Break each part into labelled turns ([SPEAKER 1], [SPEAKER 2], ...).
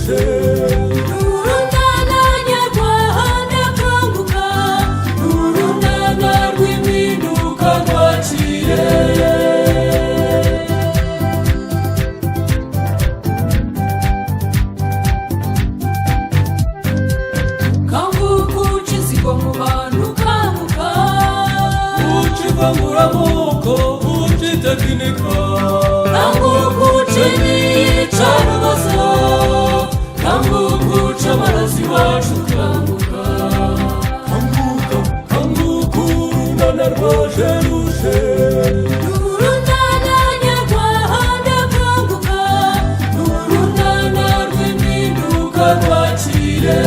[SPEAKER 1] ruje.
[SPEAKER 2] Urunana nyarwanda kanguka,
[SPEAKER 1] Urunana rw'impinduka rwakire.
[SPEAKER 2] Kanguka uca inzigo mu bantu, kanguka.
[SPEAKER 1] Uca ivanguramoko, uca itekinika.
[SPEAKER 2] Kanguka uca imicarubozo,
[SPEAKER 1] Kanguka uca amaraso iwacu, kanguka.
[SPEAKER 2] Kanguka.
[SPEAKER 1] Kanguka, kanguka, urunana rwaje ruje.
[SPEAKER 2] Urunana nyarwanda kanguka,
[SPEAKER 1] Urunana rw'impinduka rwakire.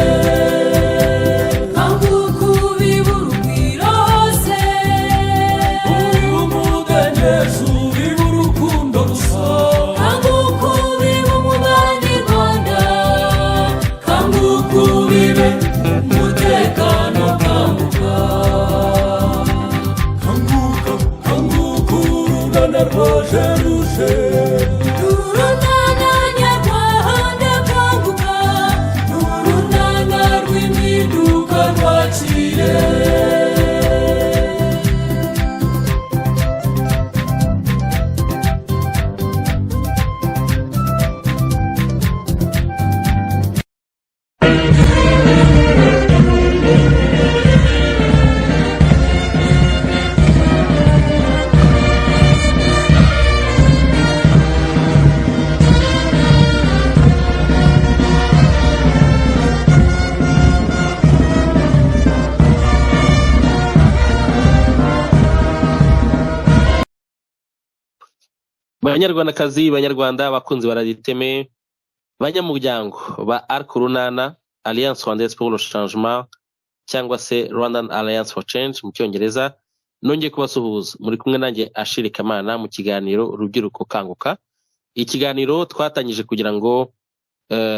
[SPEAKER 2] Kanguka ubibe urugwiro hose.
[SPEAKER 1] Ubibe umudendezo, ubibe urukundo gusa.
[SPEAKER 2] Kanguka ubibe umubanyarwanda.
[SPEAKER 1] Kanguka ubibe umutekano, kanguka. Kanguka, kanguka, urunana rwaje ruje.
[SPEAKER 2] Urunana nyarwanda kanguka,
[SPEAKER 1] Urunana rw'impinduka rwakire.
[SPEAKER 3] Banyarwandakazi, banyarwanda, abakunzi ba Radiyo Iteme, banyamuryango ba ARC Urunana, Alliance Rwandaise pour le Changement, cyangwa se Rwandan Alliance for Change mu Cyongereza, nongeye kubasuhuza. Muri kumwe nanjye Ashiri Kamana mu kiganiro Urubyiruko Kanguka. Ikiganiro twatangije kugira ngo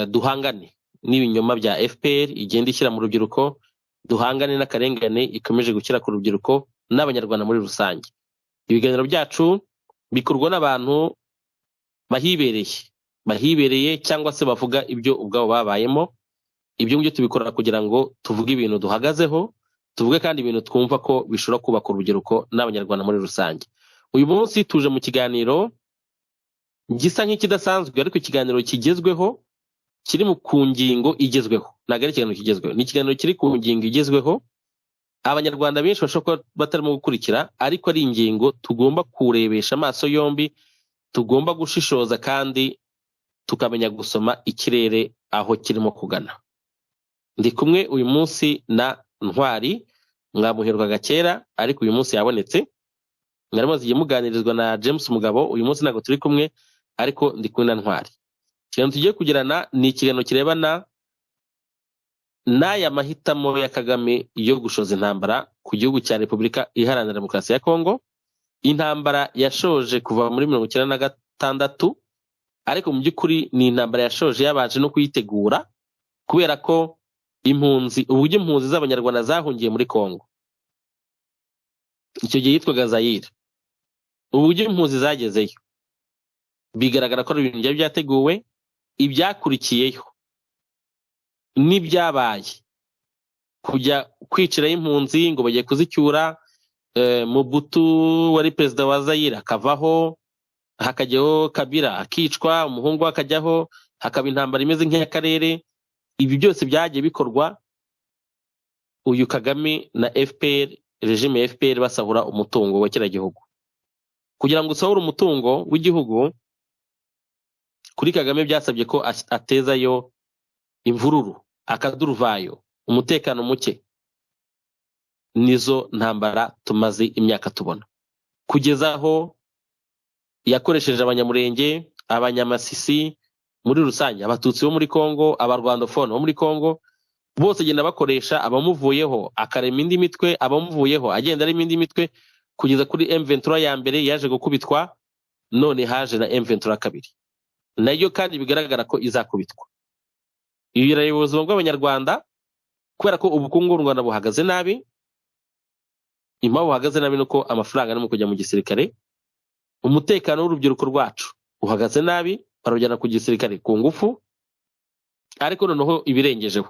[SPEAKER 3] duhangane n'ibinyoma bya FPR igenda ishyira mu rubyiruko, duhangane n'akarengane ikomeje gushyira ku rubyiruko n'abanyarwanda muri rusange. Ibiganiro byacu bikorwa n'abantu bahibereye cyangwa se bavuga ibyo ubwabo babayemo. Ibyo ngibyo tubikora kugira ngo tuvuge ibintu duhagazeho, tuvuge kandi ibintu twumva ko bishobora kubaka urubyiruko n'abanyarwanda muri rusange. Uyu munsi tuje mu kiganiro gisa nk'ikidasanzwe, ariko ikiganiro kigezweho kiri ku ngingo igezweho. Ntabwo ari ikiganiro kigezweho, ni ikiganiro kiri ku ngingo igezweho abanyarwanda benshi bashobora kuba batarimo gukurikira, ariko ari ingingo tugomba kurebesha amaso yombi, tugomba gushishoza kandi tukamenya gusoma ikirere aho kirimo kugana. Ndi kumwe uyu munsi na Ntwari, mwamuherukaga kera ariko uyu munsi yabonetse. Mwari muzi muganirizwa na James Mugabo, uyu munsi ntabwo turi kumwe ariko ndi kumwe na Ntwari. Ikiganiro tugiye kugirana ni ikiganiro kirebana n'aya mahitamo ya Kagame yo gushoza intambara ku gihugu cya Repubulika Iharanira Demokarasi ya Kongo, intambara yashoje kuva muri 96, ariko mu by'ukuri ni intambara yashoje yabanje no kuyitegura, kubera ko impunzi, uburyo impunzi z'abanyarwanda zahungiye muri Kongo icyo gihe yitwaga Zaire, uburyo impunzi zagezeyo bigaragara ko ari ibintu byari byateguwe. Ibyakurikiyeho n'ibyabaye, kujya kwiciraho impunzi ngo bagiye kuzicyura, Mobutu wari perezida wa Zaire akavaho, hakajyaho Kabila akicwa, umuhungu we akajyaho, hakaba intambara imeze nk'iy'akarere. Ibi byose byagiye bikorwa uyu Kagame na FPR, regime ya FPR, basahura umutungo wa kiriya gihugu. Kugira ngo usahure umutungo w'igihugu kuri Kagame byasabye ko atezayo imvururu, akaduruvayo, umutekano muke. Nizo ntambara tumaze imyaka tubona, kugeza aho yakoresheje abanyamurenge, abanyamasisi muri rusange, abatutsi bo muri Kongo, abarwandofone bo muri Kongo, bose agenda bakoresha abamuvuyeho akarema indi mitwe, abamuvuyeho agenda arema indi mitwe, kugeza kuri M23 ya mbere yaje gukubitwa, none haje na M23 kabiri nayo kandi bigaragara ko izakubitwa. Ibi birareba ubuzima bw'abanyarwanda, kubera ko ubukungu bw'u Rwanda buhagaze nabi. Impamvu buhagaze nabi nuko amafaranga arimo kujya mu gisirikare, umutekano w'urubyiruko rwacu uhagaze nabi, barujyana ku gisirikare ku ngufu. Ariko noneho ibirengejeho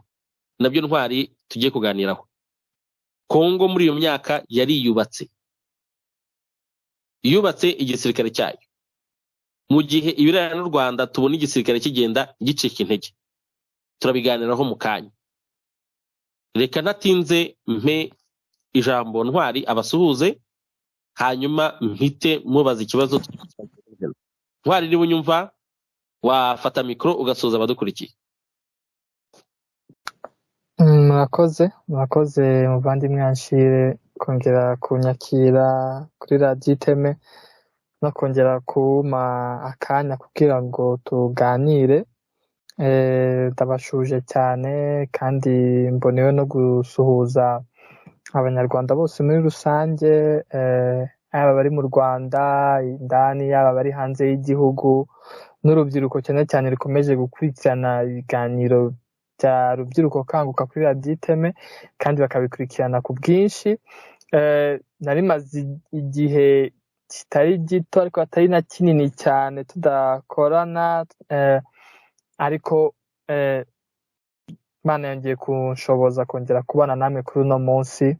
[SPEAKER 3] nabyo Ntwari tugiye kuganiraho, Kongo muri iyo myaka yariyubatse, yubatse igisirikare cyayo, mu gihe ibiraya n'u Rwanda tubona igisirikare kigenda gicika intege. Turabiganiraho mu kanya. Reka ntatinze mpe ijambo Ntwari abasuhuze, hanyuma mpite mubaza ikibazo. Ntwari, niba unyumva wafata mikoro ugasuhuza abadukurikiye.
[SPEAKER 4] Murakoze, murakoze muvandimwe Anshire kongera kunyakira kuri Radiyo Iteme no kongera kumpa akanya kugira ngo tuganire. Ndabashuje cyane kandi mbonewe no gusuhuza Abanyarwanda bose muri rusange, yaba abari mu Rwanda indani, yaba abari hanze y'igihugu, n'urubyiruko cyane cyane rukomeje gukurikirana ibiganiro bya Rubyiruko Kanguka kuri Radiyo Iteme kandi bakabikurikirana ku bwinshi. Nari maze igihe kitari gito ariko atari na kinini cyane tudakorana, ariko Imana yongeye kunshoboza kongera kubana namwe kuri uno munsi,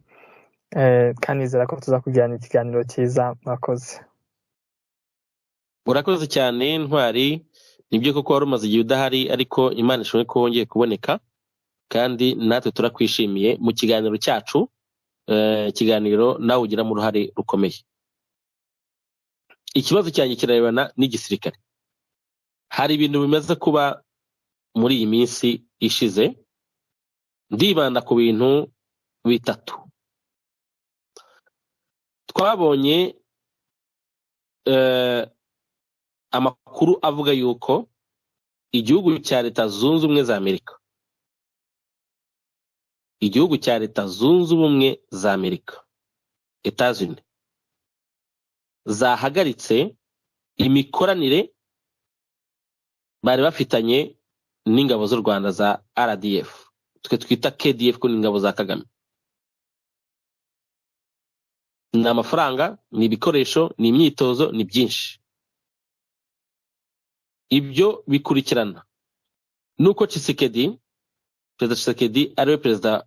[SPEAKER 4] kandi nizera ko tuza kugirana ikiganiro cyiza. Murakoze.
[SPEAKER 3] Urakoze cyane Ntwari, nibyo koko wari umaze igihe udahari, ariko Imana ishimwe ko wongeye kuboneka, kandi natwe turakwishimiye mu kiganiro cyacu, ikiganiro nawe ugiramo uruhare rukomeye. Ikibazo cyanjye kirarebana n'igisirikare. Hari ibintu bimaze kuba muri iyi minsi ishize, ndibanda ku bintu bitatu. Twabonye amakuru avuga yuko igihugu cya Leta Zunze Ubumwe za Amerika, igihugu cya Leta Zunze Ubumwe za Amerika, Etats-Unis, zahagaritse imikoranire bari bafitanye n'ingabo z'u Rwanda za RDF, twe twita KDF ko ni ingabo za Kagame. Ni amafaranga, ni ibikoresho, ni imyitozo, ni byinshi. Ibyo bikurikirana nuko Tshisekedi, Perezida Tshisekedi ariwe perezida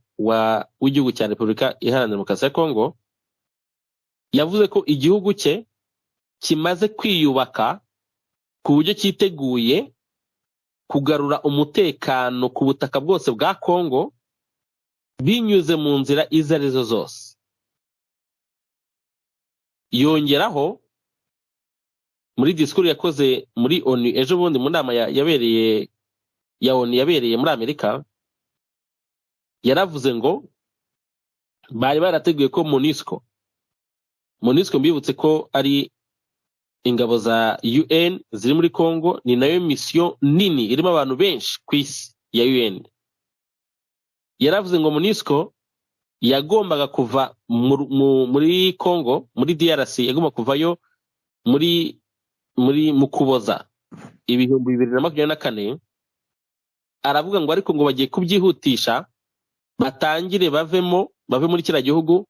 [SPEAKER 3] w'igihugu cya Repubulika Iharanira Demokarasi ya Kongo, yavuze ko igihugu cye kimaze kwiyubaka ku buryo cyiteguye kugarura umutekano ku butaka bwose bwa Kongo binyuze mu nzira izo arizo zose. Yongeraho muri disikuru yakoze muri ONU ejo bundi, mu nama yabereye ya ONU yabereye muri Amerika, yaravuze ngo bari barateguye ko MONUSCO, mbibutse ko ari ingabo za UN ziri muri Kongo, ni nayo misiyo nini irimo abantu benshi ku isi ya UN. Yaravuze ngo MONUSCO yagombaga kuva muri Kongo, muri DRC, yagomba kuvayo muri mu Kuboza 2024. Aravuga ngo ariko ngo bagiye kubyihutisha batangire bavemo, bave muri kiriya gihugu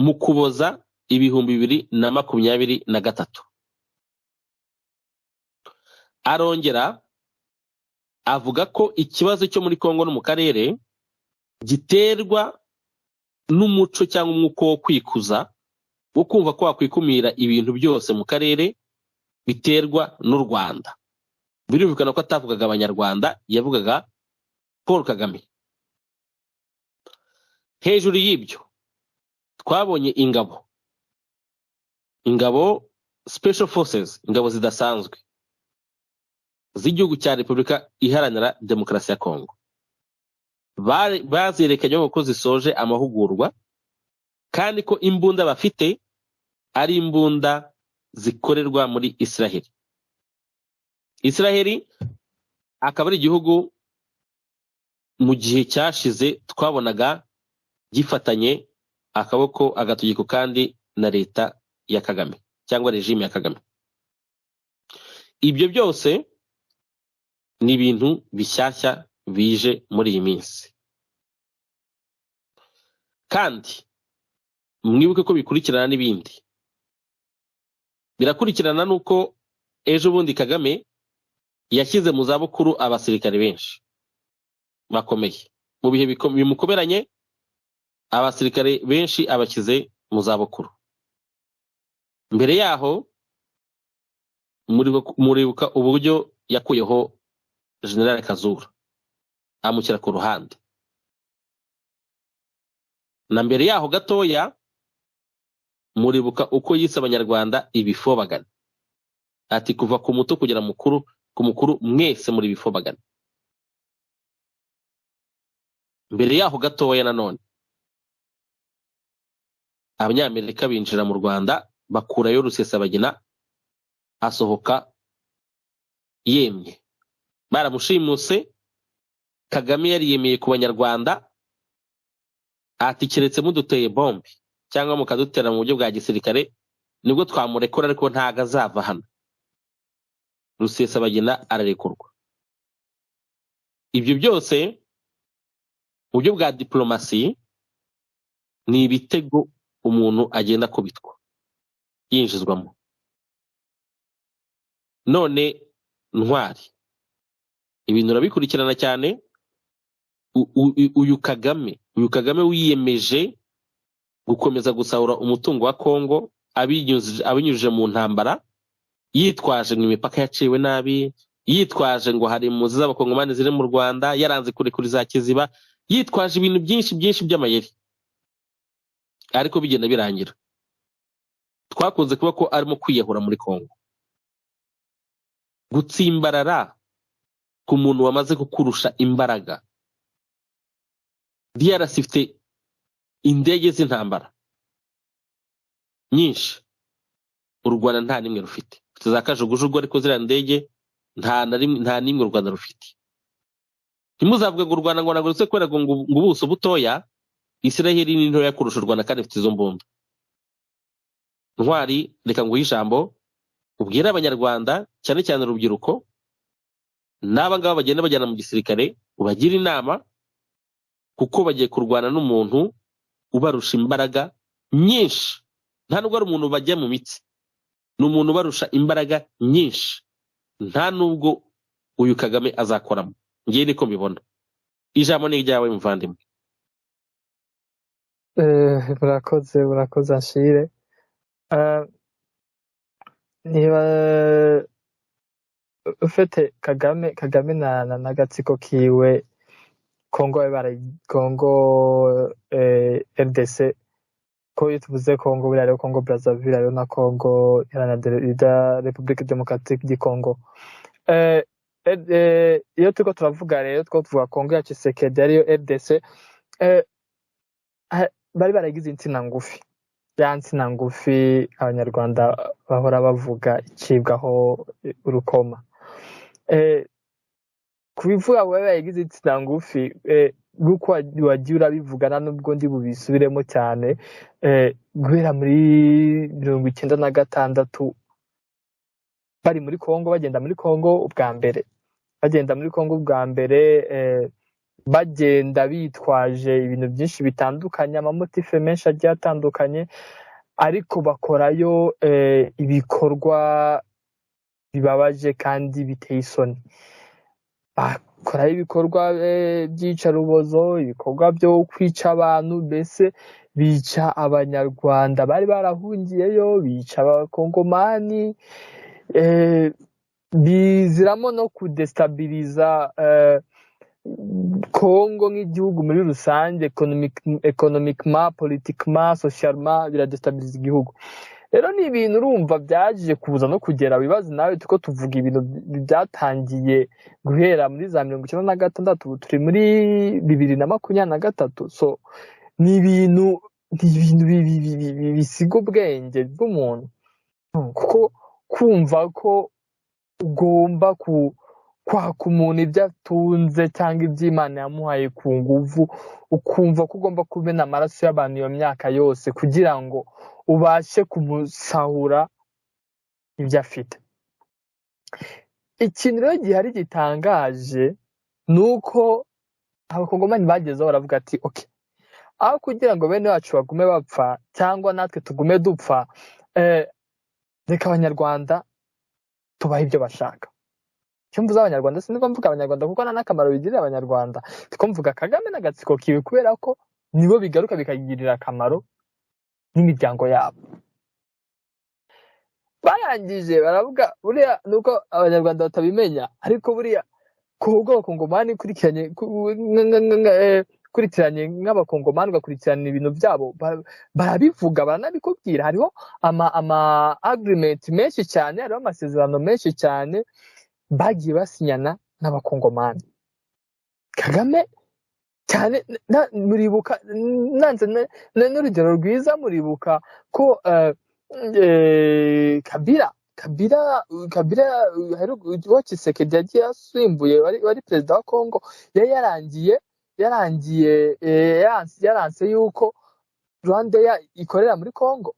[SPEAKER 3] mu Kuboza 2023. Arongera avuga ko ikibazo cyo muri Kongo no mu karere giterwa n'umuco cyangwa umwuka wo kwikuza, wo kumva ko wakwikumira ibintu byose mu karere, biterwa n'u Rwanda. Birumvikana ko atavugaga Abanyarwanda, yavugaga Paul Kagame. Hejuru y'ibyo twabonye ingabo special forces, ingabo zidasanzwe z'igihugu cya Repubulika Iharanira Demokarasi ya Kongo, bazerekanye ko zisoje amahugurwa, kandi ko imbunda bafite ari imbunda zikorerwa muri Israheli. Israheli akaba ari igihugu mu gihe cyashize twabonaga gifatanye akaboko agatugiko kandi na leta ya Kagame cyangwa regime ya Kagame. Ibyo byose ni ibintu bishyashya bije muri iyi minsi, kandi mwibuke ko bikurikirana n'ibindi. Birakurikirana nuko ejo bundi Kagame yashyize mu zabukuru abasirikare benshi. bakomeye mu bihe bimukomeranye, abasirikare benshi abashyize mu zabukuru. Mbere yaho muribuka uburyo yakuyeho General Kazura amushyira ku ruhande, na mbere yaho gatoya muribuka uko yise abanyarwanda ibifobagana, ati kuva ku muto kugera mukuru ku mukuru mwese muri ibifobagana. Mbere yaho gatoya nanone abanyamerika binjira mu Rwanda bakurayo Rusesabagina, asohoka yemye, baramushimuse. Kagame yariyemeye ku banyarwanda ati keretse muduteye bombe cyangwa mukadutera mu buryo bwa gisirikare nibwo twamurekura, ariko ntago azava hano. Rusesabagina ararekurwa. Ibyo byose mu buryo bwa diplomasi ni ibitego umuntu agenda akubitwa yinjizwamo. None Ntwari, ibintu urabikurikirana cyane. Uyu Kagame wiyemeje gukomeza gusahura umutungo wa Kongo abinyujije mu ntambara, yitwaje ngo imipaka yaciwe nabi, yitwaje ngo hari impunzi z'abakongomani ziri mu Rwanda, yaranze kurekura za Kiziba, yitwaje ibintu byinshi byinshi by'amayeri, ariko bigenda birangira. Twakunze kuba ko arimo kwiyahura muri Kongo. Gutsimbarara ku muntu wamaze kukurusha imbaraga. DRC ifite indege z'intambara nyinshi, u Rwanda nta nimwe rufite. Ifite za kajugujugu, ariko ziriya ndege nta nimwe u Rwanda rufite. Ntimuzavuge ngo u Rwanda ngo nagurutse kubera ngo ubuso butoya. Israel ni ntoya kurusha u Rwanda kandi ifite izo mbunda. Ntwari, reka nguhe ijambo ubwire abanyarwanda cyane cyane urubyiruko n'aba ngaba bagenda bajyana mu gisirikare, ubagire inama kuko bagiye kurwana n'umuntu ubarusha imbaraga nyinshi. Nta nubwo ari umuntu bajya mu mitsi, ni umuntu ubarusha imbaraga nyinshi. Nta nubwo uyu Kagame azakoramo, ngiye niko mbibona. Ijambo ni iryawe muvandimwe.
[SPEAKER 4] Murakoze Ashire. Niba ufite Kagame na n'agatsiko kiwe, Kongo Kongo RDC, ko iyo tuvuze Kongo buriya hariho Kongo Brazzaville, hariho na Kongo Iharanira Republique Démocratique du Congo. Iyo turiko turavuga rero two tuvuga Kongo ya Tshisekedi ariyo RDC, bari baragize insina ngufi, ya nsina ngufi abanyarwanda bahora bavuga icibwaho urukoma. Kubivuga ngo bari baragize insina ngufi, nk'uko wagiye urabivugana nubwo ndi bubisubiremo cyane, guhera muri 96 bari muri Kongo, bagenda muri Kongo ubwa mbere, bagenda bitwaje ibintu byinshi bitandukanye, amamotife menshi agiye atandukanye, ariko bakorayo ibikorwa bibabaje kandi biteye isoni. Bakorayo ibikorwa by'iyicarubozo, ibikorwa byo kwica abantu, mbese bica abanyarwanda bari barahungiyeyo, bica abakongomani, biziramo no kudestabiliza Kongo nk'igihugu muri rusange, economiquement, politiquement, socialement, biradestabiliza igihugu. Rero ni ibintu urumva byaje kuza no kugera wibaza nawe, tuko tuvuga ibintu byatangiye guhera muri za 96, turi muri 2023. So ni ibintu bisiga ubwenge bw'umuntu, kuko kumva ko ugomba kwaka umuntu ibyo atunze cyangwa iby'Imana yamuhaye ku nguvu, ukumva ko ugomba kumena amaraso y'abantu iyo myaka yose kugira ngo ubashe kumusahura ibyo afite. Ikintu rero gihari gitangaje ni uko abakongomani bagezeho baravuga ati okay, aho kugira ngo bene wacu bagume bapfa cyangwa natwe tugume dupfa, reka abanyarwanda tubahe ibyo bashaka. Icyo mvuze Abanyarwanda, siniko mvuga Abanyarwanda kuko nta n'akamaro bigirira Abanyarwanda. Ndiko mvuga Kagame n'agatsiko kiwe, kubera ko nibo bigaruka bikagirira akamaro n'imiryango yabo. Barangije baravuga, buriya nuko Abanyarwanda batabimenya, ariko buriya ku bw'Abakongomani ikurikiranye kurikiranye nk'Abakongomani, ugakurikirana ibintu byabo, barabivuga, baranabikubwira. Hariho ama agreement menshi cyane, hariho amasezerano menshi cyane bagiye basinyana n'Abakongomani. Kagame cyane muribuka, nanze n'urugero rwiza, muribuka ko Kabila wa Tshisekedi yagiye asimbuye, wari perezida wa Congo, yari yarangiye yaranse yuko Rwanda ikorera muri Congo.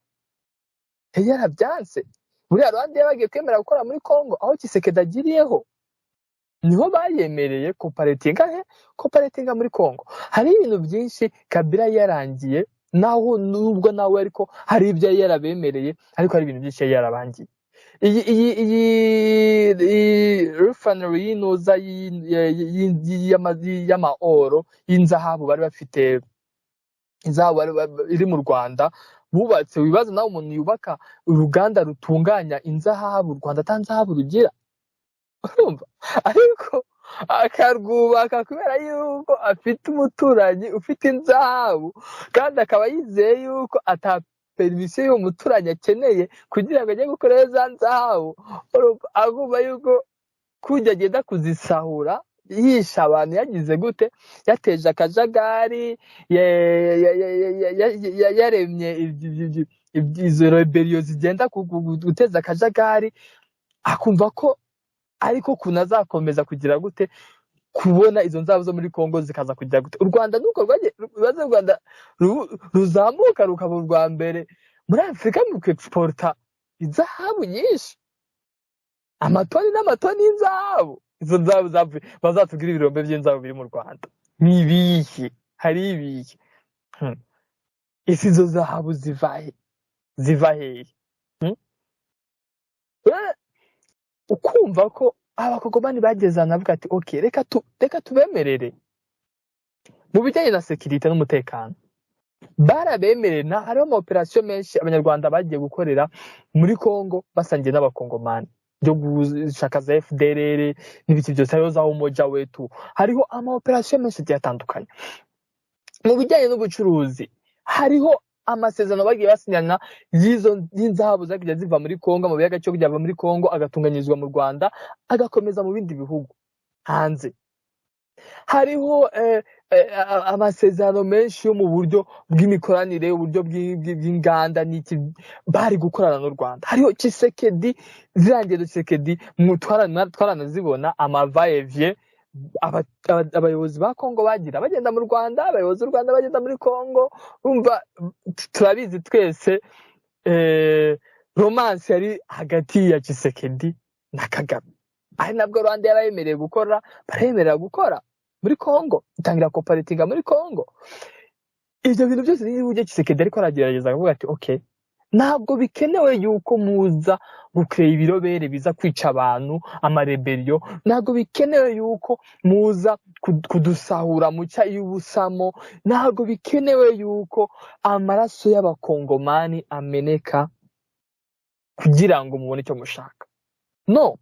[SPEAKER 4] Yari yarabyanse. Buriya Rwanda bagiye kwemera gukora muri Congo aho Tshisekedi agiriyeho, niho bayemereye cooperatinga, he cooperatinga muri Congo. Hari ibintu byinshi Kabila yarangiye, naho nubwo nawe ariko hari ibyo yari yarabemereye, ariko hari ibintu byinshi yari yarabangiye. Iyi refinery y'inuza y'ama or, y'inzahabu, bari bafite inzahabu iri mu Rwanda bubatse. Wibaza nawe umuntu yubaka uruganda rutunganya inzahabu, u Rwanda ata nzahabu rugira, urumva? Ariko akarwubaka kubera yuko afite umuturanyi ufite inzahabu, kandi akaba yizeye yuko ata permission y'uwo muturanyi akeneye kugira ngo ajye gukora za nzahabu. Urumva, agomba yuko kujya agenda kuzisahura, yisha abantu, yagize gute, yateje akajagari, yaremye izo rébellion zigenda guteza akajagari, akumva ko ariko ukuntu azakomeza kugira gute kubona izo nzahabu zo muri Congo zikaza kugira gute. U Rwanda nuko rwagiye rubaze, u Rwanda ruzamuka rukaba urwa mbere muri Afurika mu kwexporta izahabu nyinshi, amatoni n'amatoni y'inzahabu. Izo nzahabu zapfuye, bazatubwire ibirombe by'inzahabu biri mu Rwanda ni ibihe, hari ibihe? Ese izo zahabu ziva he, ziva hehe? Ukumva ko Abakongomani bageze ahantu bavuga ati: "Okay, reka tubemerere mu bijyanye na sécurité n'umutekano." Barabemerera. Na hariho ama opération menshi Abanyarwanda bagiye gukorera muri Congo basangiye n'Abakongomani, byo gushaka za FDLR n'ibiki byose. Hariho za Umoja Wetu, hariho ama opération menshi agiye atandukanye. Mu bijyanye n'ubucuruzi, hariho amasezerano bagiye basinyana y'izo y'inzahabu zagiye ziva muri Congo, amabuye y'agaciro kujya ava muri Congo agatunganyirizwa mu Rwanda, agakomeza mu bindi bihugu hanze. Hariho amasezerano menshi yo mu buryo bw'imikoranire, uburyo bw'inganda n'iki bari gukorana n'u Rwanda. Hariho Tshisekedi, ziriya ngendo Tshisekedi twaranazibona, ama va-et-vient abayobozi ba Congo bagira bagenda mu Rwanda, abayobozi b'u Rwanda bagenda muri Congo. Urumva, turabizi twese, romance yari hagati ya Tshisekedi na Kagame, ari nabwo Rwanda yarabemereye gukora, baremerera gukora muri Congo, itangira cooperatinga muri Congo. Ibyo bintu byose ni uburyo Tshisekedi ariko aragerageza akavuga ati: "Okay, ntabwo bikenewe yuko muza gucréa ibirobere biza kwica abantu, ama rébellion. Ntabwo bikenewe yuko muza kudusahura muca y'ubusamo. Ntabwo bikenewe yuko amaraso y'Abakongomani ameneka kugira ngo mubone icyo mushaka. No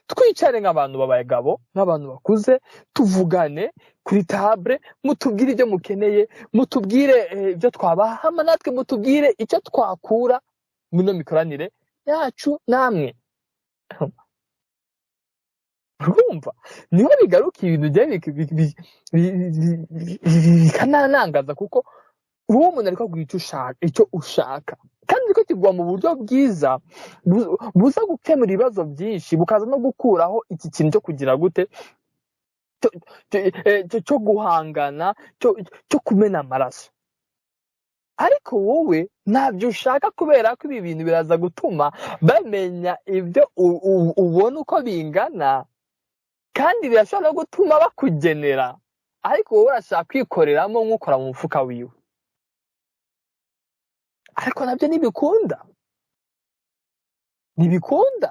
[SPEAKER 4] twicare nk'abantu b'abagabo, nk'abantu bakuze, tuvugane kuri table, mutubwire ibyo mukeneye, mutubwire ibyo twabaha, hama natwe mutubwire icyo twakura muri ino mikoranire yacu namwe." Urumva niho bigaruka, ibintu bijya bikananangaza, kuko uwo muntu ariko aguha icyo ushaka, icyo ushaka kandi ariko kiguha mu buryo bwiza buza gukemura ibibazo byinshi, bukaza no gukuraho iki kintu cyo kugira gute, cyo guhangana, cyo kumena amaraso. Ariko wowe ntabyo ushaka, kubera ko ibi bintu biraza gutuma bamenya ibyo ubona uko bingana, kandi birashobora no gutuma bakugenera. Ariko wowe urashaka kwikoreramo nk'ukora mu mufuka wiwe, ariko nabyo ntibikunda, ntibikunda.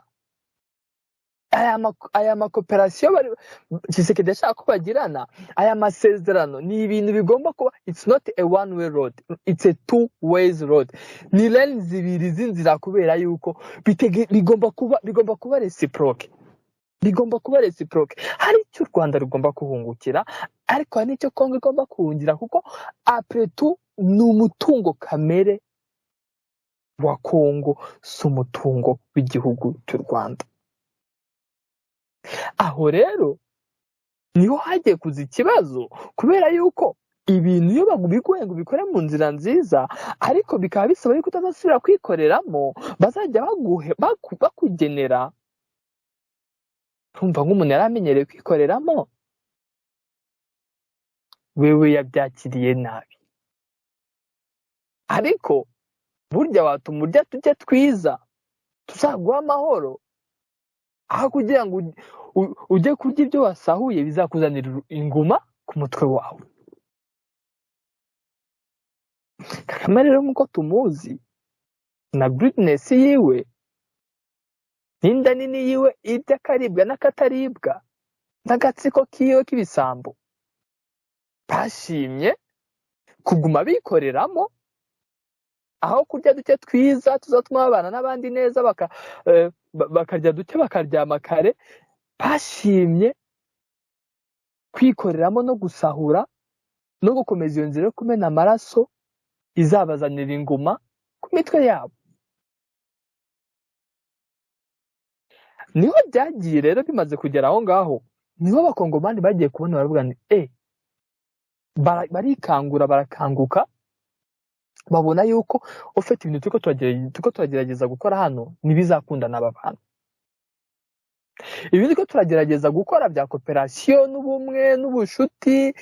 [SPEAKER 4] Aya makooperasiyo Tshisekedi ashaka ko bagirana, aya masezerano ni ibintu bigomba kuba, it's not a one way road, it's a two ways road, ni lane zibiri z'inzira, kubera yuko bigomba kuba réciproque, bigomba kuba réciproque. Hari icyo u Rwanda rugomba kuhungukira, ariko hari n'icyo Kongo igomba kuhungira, kuko après tout ni umutungo kamere wa Kongo, si umutungo w'igihugu cy'u Rwanda. Aho rero niho hagiye kuza ikibazo, kubera yuko ibintu iyo babiguye ngo ubikore mu nzira nziza, ariko bikaba bisaba yuko utazasubira kwikoreramo, bazajya bakugenera. Urumva, nk'umuntu yari amenyereye kwikoreramo, wewe yabyakiriye nabi. Ariko burya watuma urya tujya twiza tuzaguha amahoro, aho kugira ngo ujye kurya ibyo wasahuye bizakuzanira inguma ku mutwe wawe. Kagame rero, nk'uko tumuzi na greediness yiwe n'inda nini yiwe, iby'akaribwa n'akataribwa n'agatsiko kiwe k'ibisambo, bashimye kuguma bikoreramo aho kurya duke twiza tuzatuma babana n'abandi neza, bakarya duke bakaryama kare. Bashimye kwikoreramo no gusahura no gukomeza iyo nzira yo kumena amaraso izabazanira inguma ku mitwe yabo. Niho byagiye rero, bimaze kugera aho ngaho, niho abakongomani bagiye kubona, baravuga ni barikangura, barakanguka, babona yuko ufite ibintu turiko turagerageza gukora hano ntibizakunda n'aba bantu. Ibi turiko turagerageza gukora bya kooperasiyo n'ubumwe n'ubushuti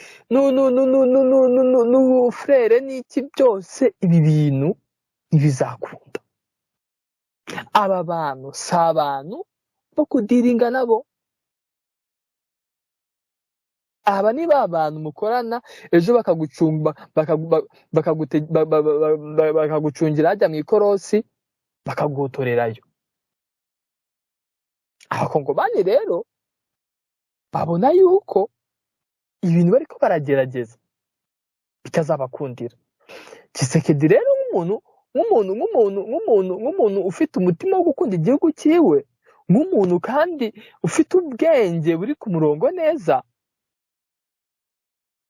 [SPEAKER 4] n'ubufrere n'iki byose, ibi bintu ntibizakunda. Aba bantu si abantu bo kudiringa nabo. Aba ni ba bantu mukorana, ejo bakagucunga, bakagucungira hajya mu ikorosi, bakaguhotorerayo. Abakongomani rero babona yuko ibintu bariko baragerageza bitazabakundira. Tshisekedi rero, nk'umuntu ufite umutima wo gukunda igihugu cyiwe, nk'umuntu kandi ufite ubwenge buri ku murongo neza,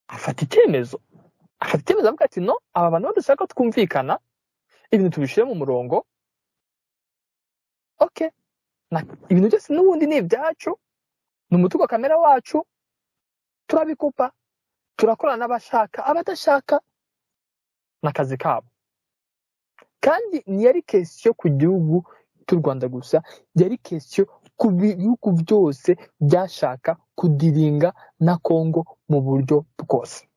[SPEAKER 4] afata icyemezo avuga ati: "No, aba bantu badashaka ko twumvikana, ibintu tubishyire mu murongo. Okay, ibintu byose n'ubundi ni ibyacu, ni umutungo kamere wacu, turabikupa, turakorana n'abashaka, abadashaka n'akazi kabo." Kandi ntiyari question ku gihugu cy'u Rwanda gusa, yari question ku bihugu byose byashaka kudiringa na Kongo mu buryo bwose.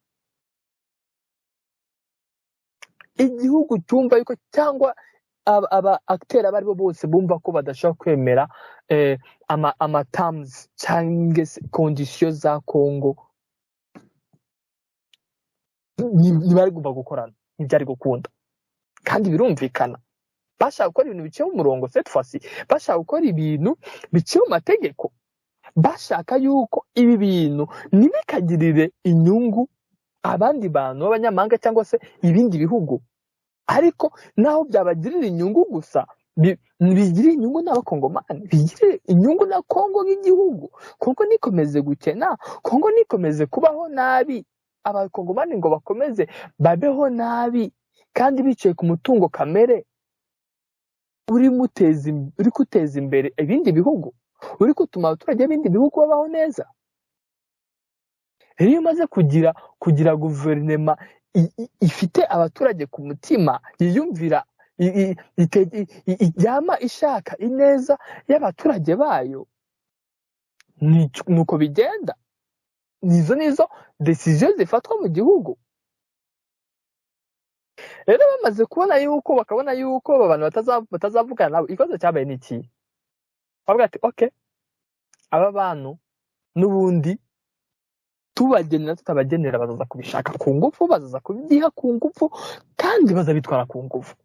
[SPEAKER 4] Igihugu cyumva yuko, cyangwa aba acteur abo aribo bose bumva ko badashobora kwemera ama terms cyangwa se conditions za Kongo, ntibari gomba gukorana, ntibyari gukunda. Kandi birumvikana, bashaka gukora ibintu biciye mu murongo, cette fois-ci bashaka gukora ibintu biciye mu mategeko, bashaka yuko ibi bintu ntibikagirire inyungu abandi bantu b'abanyamahanga cyangwa se ibindi bihugu, ariko naho byabagirira inyungu gusa, bigirire inyungu n'abakongomani, bigirire inyungu na Kongo nk'igihugu. Kongo nikomeze gukena, Kongo nikomeze kubaho nabi, abakongomani ngo bakomeze babeho nabi kandi bicaye ku mutungo kamere uri guteza imbere ibindi bihugu, uri gutuma abaturage b'ibindi bihugu babaho neza. Rero iyo umaze kugira guverinema ifite abaturage ku mutima, yiyumvira, yama ishaka ineza y'abaturage bayo, nuko bigenda. Nizo décisions zifatwa mu gihugu. Rero bamaze kubona yuko, bakabona yuko aba bantu batazavugana nabo, ikibazo cyabaye ni iki? Bavuga ati: "Okay, aba bantu n'ubundi tubagenera tutabagenera, bazaza kubishaka ku ngufu, bazaza kubyiha ku ngufu, kandi bazabitwara ku ngufu."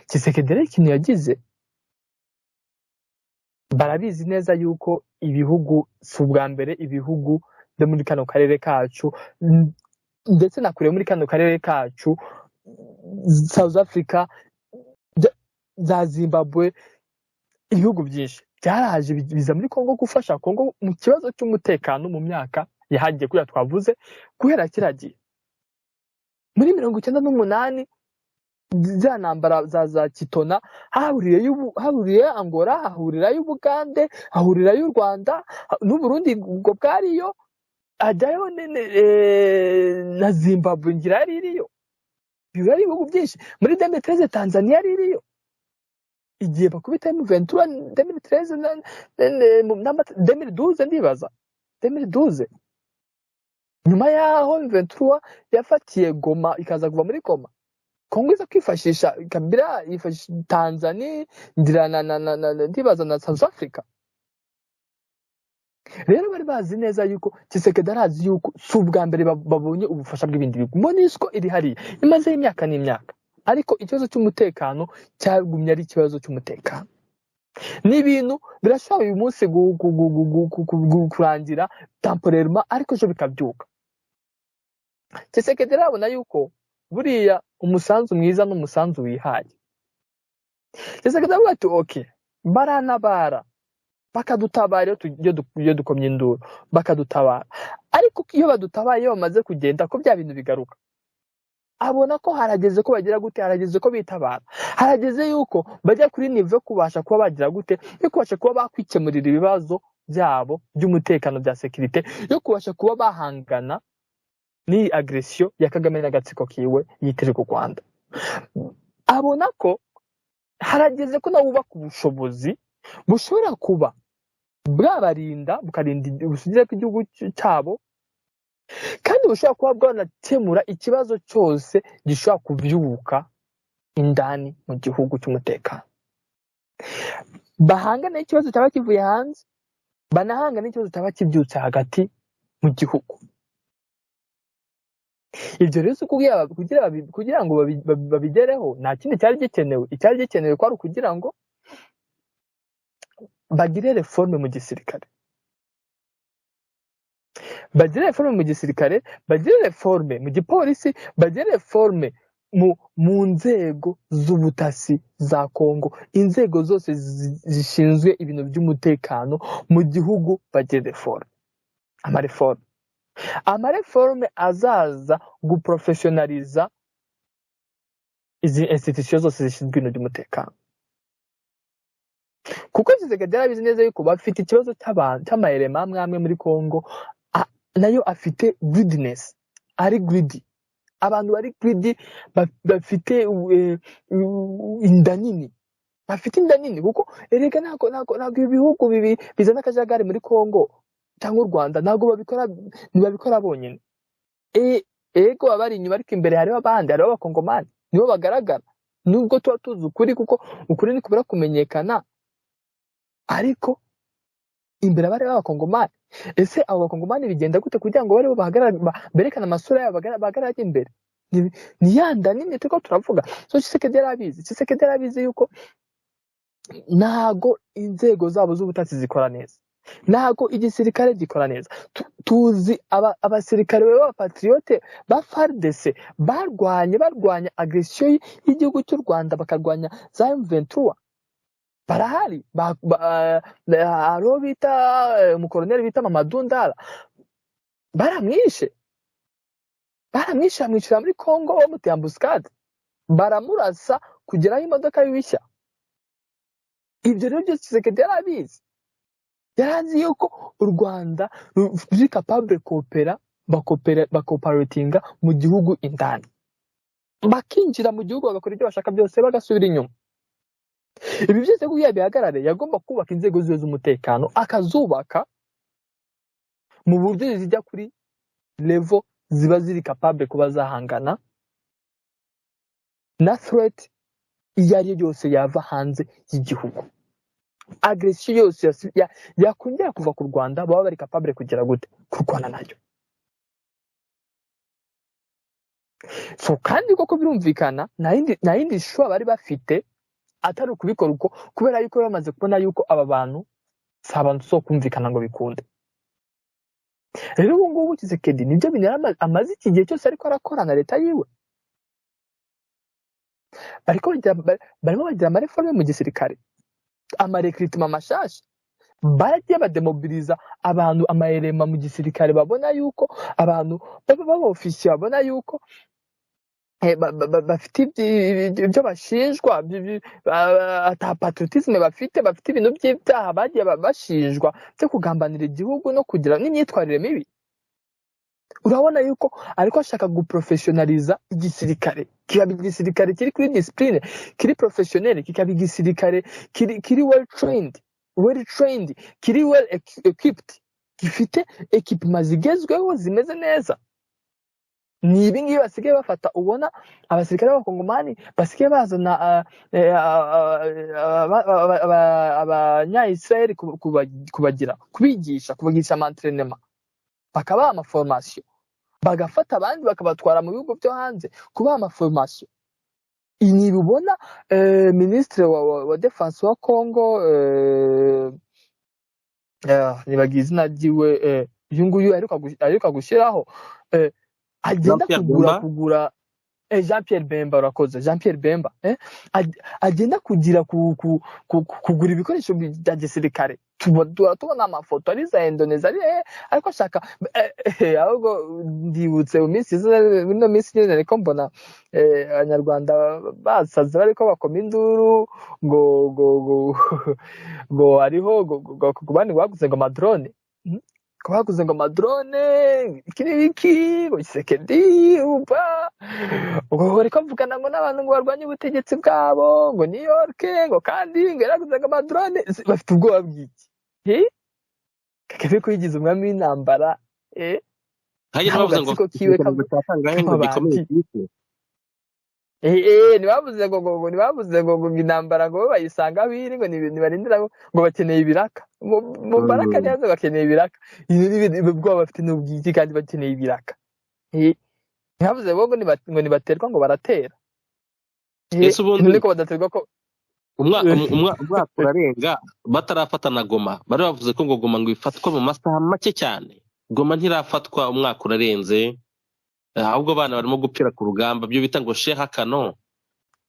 [SPEAKER 4] Tshisekedi rero ikintu yagize Barabizi neza yuko ibihugu si ubwa mbere, ibihugu byo muri kano karere kacu ndetse na kure muri kano karere kacu, South Africa, za Zimbabwe, ibihugu byinshi byaraje biza muri Congo gufasha Congo mu kibazo cy'umutekano mu myaka yahagiye kuriya twavuze guhera kiriya gihe muri 98, za ntambara za Kitona, hahuriyeyo Angola, hahurirayo Ubugande, hahurirayo u Rwanda n'Uburundi, ubwo bwariyo hajyayo na Zimbabwe ngira yari iriyo. Biba ari ibihugu byinshi. Muri 2013 Tanzania yari iriyo igihe bakubita M23 2013 na 2012, ndibaza 2012, nyuma yaho M23 yafatiye Goma, ikaza kuva muri Goma, Kongo iza kwifashisha Kabila, yifashisha Tanzania ngira na ndibaza na South Africa. Rero bari bazi neza yuko Tshisekedi arazi yuko si ubwa mbere babonye ubufasha bw'ibindi bihugu. MONUSCO iri hariya imazeho imyaka n'imyaka, ariko ikibazo cy'umutekano cyagumye ari ikibazo cy'umutekano. Ni ibintu birashobora uyu munsi kurangira temporairement, ariko ejo bikabyuka. Tshisekedi arabona yuko buriya umusanzu mwiza n'umusanzu wihaye. Tshisekedi aravuga ati: "Okay, baranabara bakadutabara iyo dukomye induru bakadutabara, ariko iyo badutabaye, iyo bamaze kugenda, ko bya bintu bigaruka." Abona ko harageze ko bagira gute, harageze ko bitabara, harageze yuko bajya kuri niveau yo kubasha kuba bagira gute, yo kubasha kuba bakwikemurira ibibazo byabo by'umutekano, bya sécurité, yo kubasha kuba bahangana n'iyi agression ya Kagame n'agatsiko kiwe yitirirwa u Rwanda. Abona ko harageze ko nawe wubaka ubushobozi bushobora kuba bwabarinda, bukarinda ubusugire bw'igihugu cyabo, kandi bushobora kuba bwanakemura ikibazo cyose gishobora kubyuka indani mu gihugu cy'umutekano, bahangane n'ikibazo cyaba kivuye hanze, banahangane n'ikibazo cyaba kibyutse hagati mu gihugu. Ibyo rero si kugira ngo babigereho, nta kindi cyari gikenewe. Icyari gikenewe kwari ukugira ngo bagire réforme mu gisirikare, bagire réforme mu gisirikare, bagire réforme mu gipolisi, bagire réforme mu nzego z'ubutasi za Kongo, inzego zose zishinzwe ibintu by'umutekano mu gihugu, bagire réforme, amaréforme azaza guprofessionaliza izi institution zose zishinzwe ibintu by'umutekano, kuko Tshisekedi yarabizi neza yuko bafite ikibazo cy'amayerema amwe amwe muri Kongo, nayo afite greediness, ari greedy, abantu bari greedy, bafite inda nini, bafite inda nini, kuko erega ntabwo ibihugu bibi bizana akajagari muri Kongo cyangwa u Rwanda ntabwo babikora, ntibabikora bonyine. Ego baba bari inyuma, ariko imbere hariho abandi, hariho abakongomani, nibo bagaragara, nubwo tuba tuzi ukuri, kuko ukuri nikubura kumenyekana, ariko imbere bari b'abakongomani. Ese abo bakongomani bigenda gute kugira ngo baribo bahagarare, berekane amasura yabo, bahagarare imbere? Ni ya nda nini turiko turavuga. So Tshisekedi yarabizi, Tshisekedi yarabizi yuko ntago inzego zabo z'ubutasi zikora neza, ntago igisirikare gikora neza. Tuzi abasirikare b'abapatriote ba FARDC barwanye, barwanya agression y'igihugu cy'u Rwanda, bakarwanya za M23, barahari. Hariho bita umukoroneri bita Mamadou Ndala, baramwishe, baramwishe, bamwicira muri Congo, bamuteye embuscade, baramurasa kugeraho imodoka y'ibishya. Ibyo rero byose Tshisekedi yarabizi, yarazi yuko u Rwanda ruri capable kopera, bakopera, bakoperatinga mu gihugu indani, bakinjira mu gihugu, bagakora ibyo bashaka byose, bagasubira inyuma. Ibi byose kugira bihagarare, yagomba kubaka inzego ziwe z'umutekano, akazubaka mu buryo zijya kuri level ziba ziri capable kuba zahangana na threat iyo ari yo yose yava hanze y'igihugu, agression yose yakongera kuva ku Rwanda, baba bari capable kugira gute, kurwana nayo. So kandi koko birumvikana, nta yindi choix bari bafite atari ukubikora uko, kubera yuko bamaze kubona yuko aba bantu Si abantu tuzokumvikana ngo bikunde. Rero ubu ngubu Tshisekedi nibyo bintu amaze iki gihe cyose ariko arakora na leta yiwe. Bariko barimo bagira ama réformes mu gisirikare, ama recrutements mashasha. Baragiye bademobiliza abantu, amayerema mu gisirikare, babona yuko abantu baba b'abofisiye, babona yuko bafite ibyo bashinjwa, ata patriotisme bafite, bafite ibintu by'ibyaha bagiye bashinjwa byo kugambanira igihugu no kugira n'imyitwarire mibi. Urabona yuko ariko ashaka guprofessionaliza igisirikare, kikaba igisirikare kiri kuri discipline, kiri professionnel, kikaba igisirikare kiri well trained, kiri well equipped, gifite équipement zigezweho zimeze neza. Ni ibi ngibi basigaye bafata. Ubona abasirikare b'abakongomani basigaye bazana abanya-Israel kubagira, kubigisha ama entraînements, bakabaha ama formations, bagafata abandi bakabatwara mu bihugu byo hanze kubaha ama formations. Ni ubona minisitiri wa défense wa Congo, nibagiye izina ryiwe, uyu nguyu aheruka gushyiraho, agenda
[SPEAKER 3] Jean-Pierre
[SPEAKER 4] kugura
[SPEAKER 3] Bemba.
[SPEAKER 4] Kugura Jean Pierre Bemba, urakoze, Jean Pierre Bemba, agenda kugira kugura ibikoresho bya gisirikare. Tubona amafoto ari za Indonesia, ari ariko ashaka ahubwo ndibutse mu minsi iza, muri ino minsi nyine ariko mbona abanyarwanda basaze bariko bakoma induru ngo hariho ngo bandi baguze ngo ama drones. Ngo baguze ngo ama drones, iki n'ibiki, ngo Tshisekedi uba ngo bariko bavugana ngo n'abantu ngo barwanye ubutegetsi bwabo ngo New York, ngo kandi ngo yaraguze ngo ama drones. Bafite ubwoba bw'iki? Kagame ko yigize umwami w'intambara,
[SPEAKER 3] Hajya
[SPEAKER 4] ntabwo
[SPEAKER 3] bavuze ngo
[SPEAKER 4] gatsiko kiwe
[SPEAKER 3] igisirikare cya kangahe ngo gikomeye
[SPEAKER 4] k'amabandi.
[SPEAKER 3] ku isi.
[SPEAKER 4] Ntibavuze ngo ntibavuze ngo intambara ngo bo bayisanga aho iri, ngo nibarindira ngo bakeneye ibiraka mu baraka. Ntibavuze bakeneye ibiraka. Ibi ni ubwoba bafite ni ubwiki kandi bakeneye ibiraka? Ntibavuze bo ngo nibaterwa ngo baratera.
[SPEAKER 3] Ese ubundi
[SPEAKER 4] none ko badaterwa ko
[SPEAKER 3] umwaka urarenga batarafata na Goma. Bari bavuze ko ngo Goma ngo ifatwa mu masaha make cyane. Goma ntirafatwa, umwaka urarenze. Ahubwo abana barimo gupfira ku rugamba, byo bita ngo sheha kano.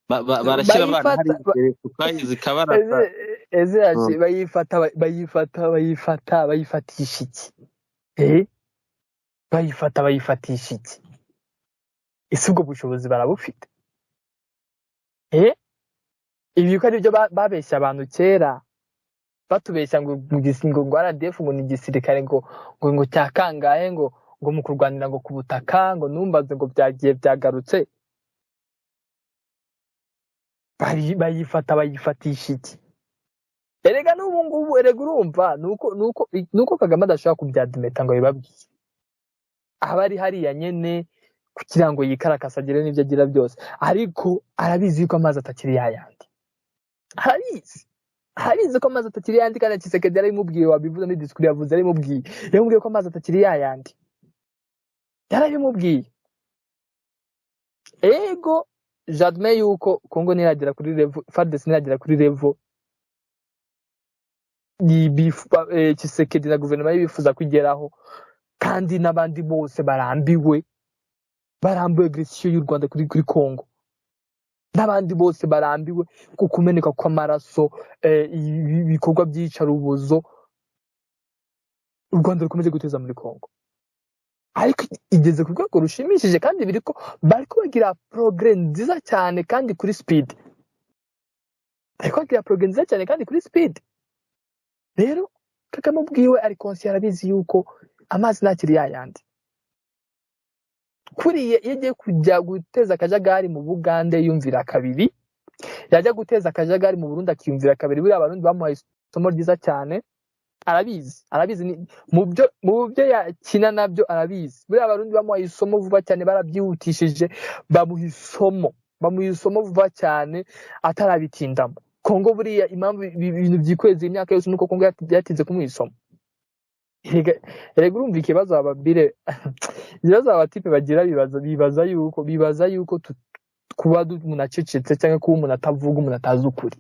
[SPEAKER 3] Barashyira abana
[SPEAKER 4] bayifata
[SPEAKER 3] hariya tukayi zikabarasa.
[SPEAKER 4] Eze yaci bayifata, bayifatisha iki? Bayifata bayifatisha iki? Ese ubwo bushobozi barabufite? Ibi ko aribyo babeshya abantu kera, batubeshya ngo ngo RDF ngo ni igisirikare ngo cya kangahe, ngo mu kurwanira ngo ku butaka, ngo numbaze ngo byagiye byagarutse. Bayifata bayifatisha iki? Erega n'ubu ngubu, erega urumva nuko Kagame adashobora kubyadimeta ngo abibabwire, aba ari hariya nyene kugira ngo yikarakase agire n'ibyo agira byose, ariko arabizi yuko amazi atakiri yayandi. Arabizi ko amazi atakiri yayandi, kandi Tshisekedi yarabimubwiye, wabivuze muri discours yavuze, yaramubwiye ko amazi atakiri yayandi, yarabimubwiye. Ego, j'admets yuko Congo ntiragera kuri level, FARDC ntiragera kuri level Tshisekedi na guverinoma ye bifuza kugeraho, kandi n'abandi bose barambiwe agression y'u Rwanda kuri Congo, n'abandi bose barambiwe ku kumeneka kw'amaraso, ibikorwa by'iyicarubozo u Rwanda rukomeje guteza muri Congo. Ariko igeze ku rwego rushimishije, kandi biriko bariko bagira progrès nziza cyane kandi kuri speed, bariko bagira progrès nziza cyane kandi kuri speed. Rero Kagame ubwiwe ari conscient, arabizi yuko amazi ntakiri yayandi. Kuriya iyo agiye kujya guteza akajagari mu Bugande yumvira kabiri, yajya guteza akajagari mu Burundi akiyumvira kabiri. Buriya Abarundi bamuhaye isomo ryiza cyane, arabizi mu byo yakina nabyo arabizi. Buriya Abarundi bamuhaye isomo vuba cyane, barabyihutishije, bamuha isomo vuba cyane atarabitindamo. Kongo buriya impamvu ibintu byikwezi imyaka yose nuko Kongo yatinze kumuha isomo. Erega urumva ikibazo ababire, ikibazo abatipe bagira, bibaza yuko kuba umuntu acecetse cyangwa kuba umuntu atavuga, umuntu atazi ukuri.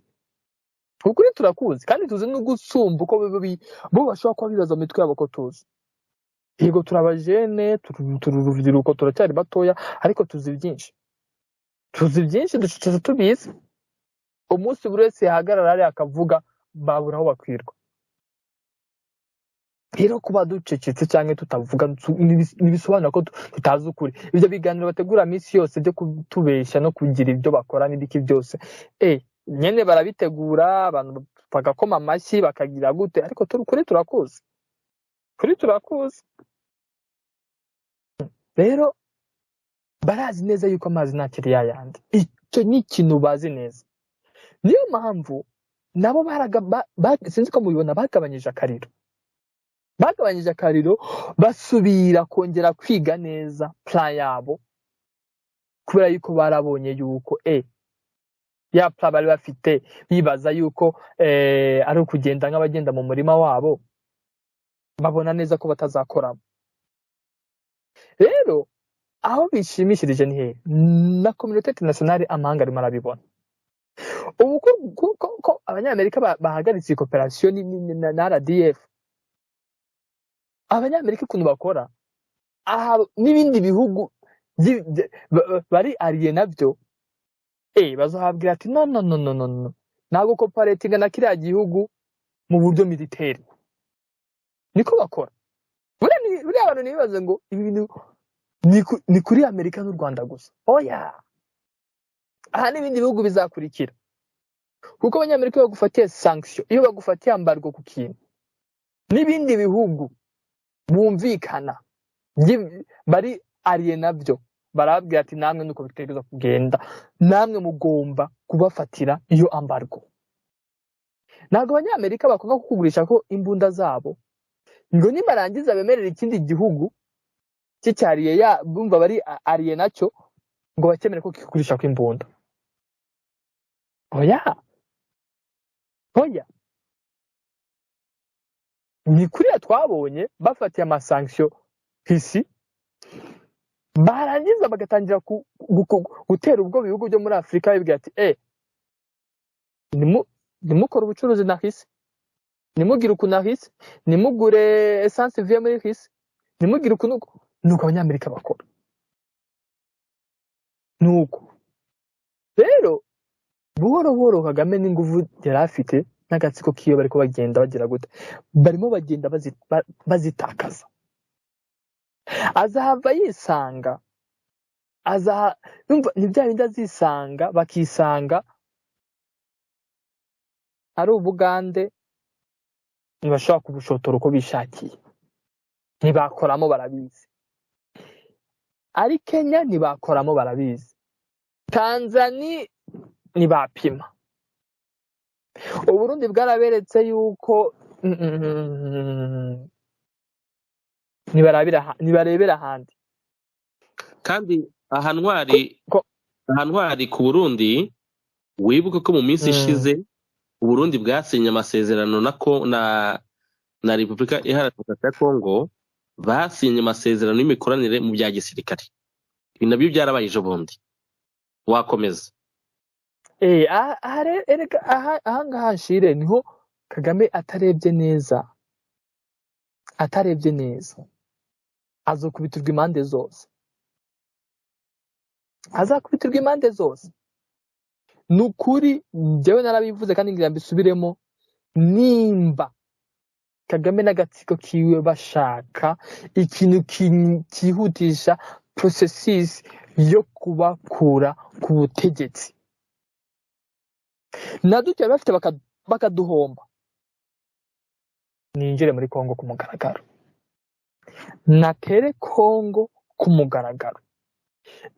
[SPEAKER 4] Ukuri turakuzi kandi tuzi no gusumba uko bo bashobora kuba bibaza mu mitwe yabo ko tuzi. Yego turi abajene, turi urubyiruko, turacyari batoya, ariko tuzi byinshi, tuzi byinshi, ducecetse tubizi. Umunsi buri wese yahagarara hariya akavuga, babura aho bakwirwa. Rero kuba ducecetse cyangwa tutavuga ntibisobanura ko tutazi ukuri. Ibyo biganiro bategura minsi yose byo kutubeshya no kugira ibyo bakora n'ibiki byose, nyene barabitegura, abantu bagakoma amashyi bakagira gute, ariko kuri turakuzi, kuri turakuzi. Rero barazi neza yuko amazi ntakiri yayandi, icyo ni ikintu bazi neza. Niyo mpamvu nabo sinzi ko mubibona, bagabanyije akariro, bagabanyije akariro, basubira kongera kwiga neza plan yabo, kubera yuko barabonye yuko ya plan bari bafite bibaza yuko ari ukugenda nk'abagenda mu murima wabo, babona neza ko batazakoramo. Rero aho bishimishirije ni hehe? Na communauté internationale, amahanga arimo arabibona ubu ko abanyamerika bahagaritse iyi coopération na RDF. Abanyamerika ukuntu bakora aha n'ibindi bihugu bari alliés nabyo, bazohabwira ati: "No, no, no, no, no, no, ntabwo cooperatinga na kiriya gihugu mu buryo militaire." Niko bakora. Buriya abantu ntibibaze ngo ibi bintu ni kuri Amerika n'u Rwanda gusa. Oya, aha n'ibindi bihugu bizakurikira, kuko abanyamerika iyo bagufatiye sanction, iyo bagufatiye embargo ku kintu, n'ibindi bihugu bumvikana bari alliés nabyo barababwira ati: "Namwe nuko bitegereza kugenda, namwe mugomba kubafatira iyo embargo." Ntabwo abanyamerika bakunda kukugurisha ko imbunda zabo ngo nibarangiza bemerera ikindi gihugu cy'icyariye ya bumva bari alliés nacyo ngo bakemere ko kikugurisha ko imbunda. Oya, oya, ni kuriya twabonye bafatiye amasanction isi, barangiza bagatangira gutera ubwo bihugu byo muri Afurika, bibwira ati: "Nimukore ubucuruzi na hisi, nimugire uku na hisi, nimugure essence ivuye muri hisi, nimugire uku nuku." Nuko abanyamerika bakora. Nuko rero buhoro buhoro Kagame n'inguvu yari afite n'agatsiko k'iyo bariko bagenda bagira gute, barimo bagenda bazitakaza. Azahava yisanga, azaha yumva ni bya bindi azisanga, bakisanga ari Ubugande, ntibashobora kubushotora uko bishakiye, ntibakoramo barabizi. Ari Kenya ntibakoramo barabizi, Tanzania ntibapima, Uburundi bwaraberetse yuko ntibarebera ahandi.
[SPEAKER 3] Kandi aha Ntwari, aha Ntwari, ku Burundi, wibuke ko mu minsi ishize Uburundi bwasinye amasezerano na Repubulika Iharanira Demokarasi ya Kongo, basinye amasezerano y'imikoranire mu bya gisirikare. Ibi nabyo byarabaye ejo bundi. Wakomeza.
[SPEAKER 4] Aha rero erega aha ngaha nshire niho Kagame atarebye neza, atarebye neza azokubitirwa impande zose, azakubitirwa impande zose. Ni ukuri njyewe narabivuze kandi ngira mbisubiremo: nimba Kagame n'agatsiko kiwe bashaka ikintu cyihutisha processus yo kubakura ku butegetsi, na duke bafite bakaduhomba, ninjire muri Kongo ku mugaragaro, natere Kongo ku mugaragaro.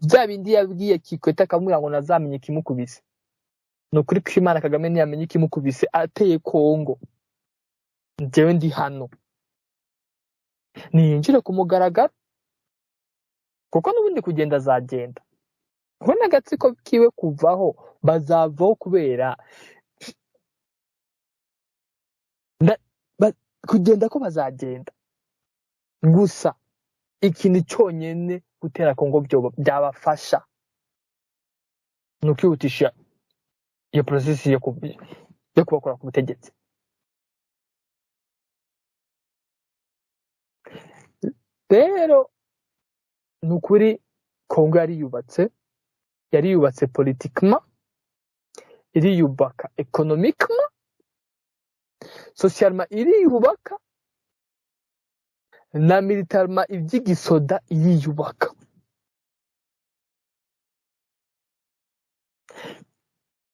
[SPEAKER 4] Bya bindi yabwiye Kikwete akamubwira ngo nazamenye ikimukubise, ni ukuri ko Imana, Kagame ntiyamenye ikimukubise ateye Kongo. Njyewe ndi hano, niyinjire ku mugaragaro, kuko n'ubundi kugenda azagenda, kuko n'agatsiko kiwe kuvaho bazavaho kubera kugenda ko bazagenda. Gusa ikintu cyonyine gutera Kongo byabafasha ni ukwihutisha iyo process yo yo kubakura ku butegetsi. Rero ni ukuri Kongo yariyubatse, yariyubatse politiquement, iriyubaka économiquement, socialement iriyubaka, na militairement iby'igisoda iriyubaka.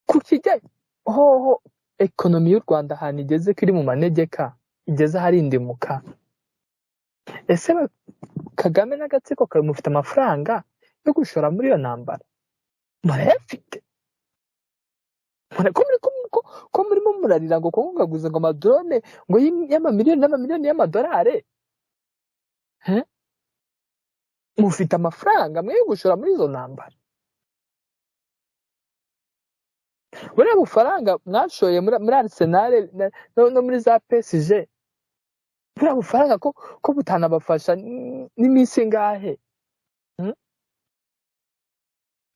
[SPEAKER 4] Ku kijyanye hoho ekonomi y'u Rwanda ahantu igeze ko iri mu manegeka, igeze aharindimuka. Ese Kagame n'agatsiko kawe mufite amafaranga yo gushora muri iyo ntambara? Murayafite? Ko murimo murarira ngo Kongo ngaguze ngo amadrone ngo y'amamiliyoni n'amamiliyoni y'amadolari, mufite amafaranga mwe yo gushora muri izo ntambara? Buriya bufaranga mwashoye muri Arsenal no muri za PSG, buriya bufaranga ko butanabafasha n'iminsi ingahe?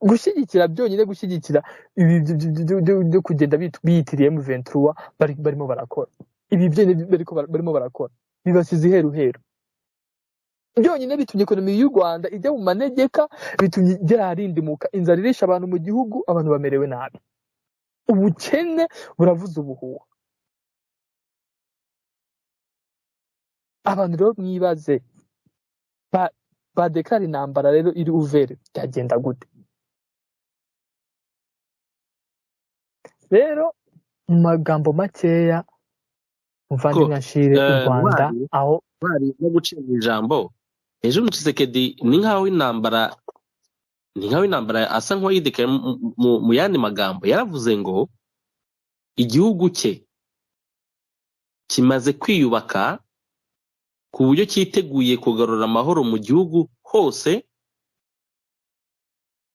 [SPEAKER 4] Gushyigikira byonyine, gushyigikira ibi byo kugenda biyitiriye M23 barimo barakora ibi byonyine, barimo barakora bibasize iheruheru. Byonyine bitumye ekonomi y'u Rwanda ijya mu manegeka, bitumye igera aharindimuka, inzara irisha abantu mu gihugu, abantu bamerewe nabi, ubukene buravuza ubuhuha. Abantu rero mwibaze badeklara intambara rero iri uvere byagenda gute? Rero mu magambo makeya muvandimwe Ashire, u Rwanda aho
[SPEAKER 3] bari no gucira ijambo ejo Tshisekedi ni nkaho intambara, ni nkaho intambara asa nk'uwayidekara mu yandi magambo. Yaravuze ngo igihugu cye kimaze kwiyubaka ku buryo cyiteguye kugarura amahoro mu gihugu hose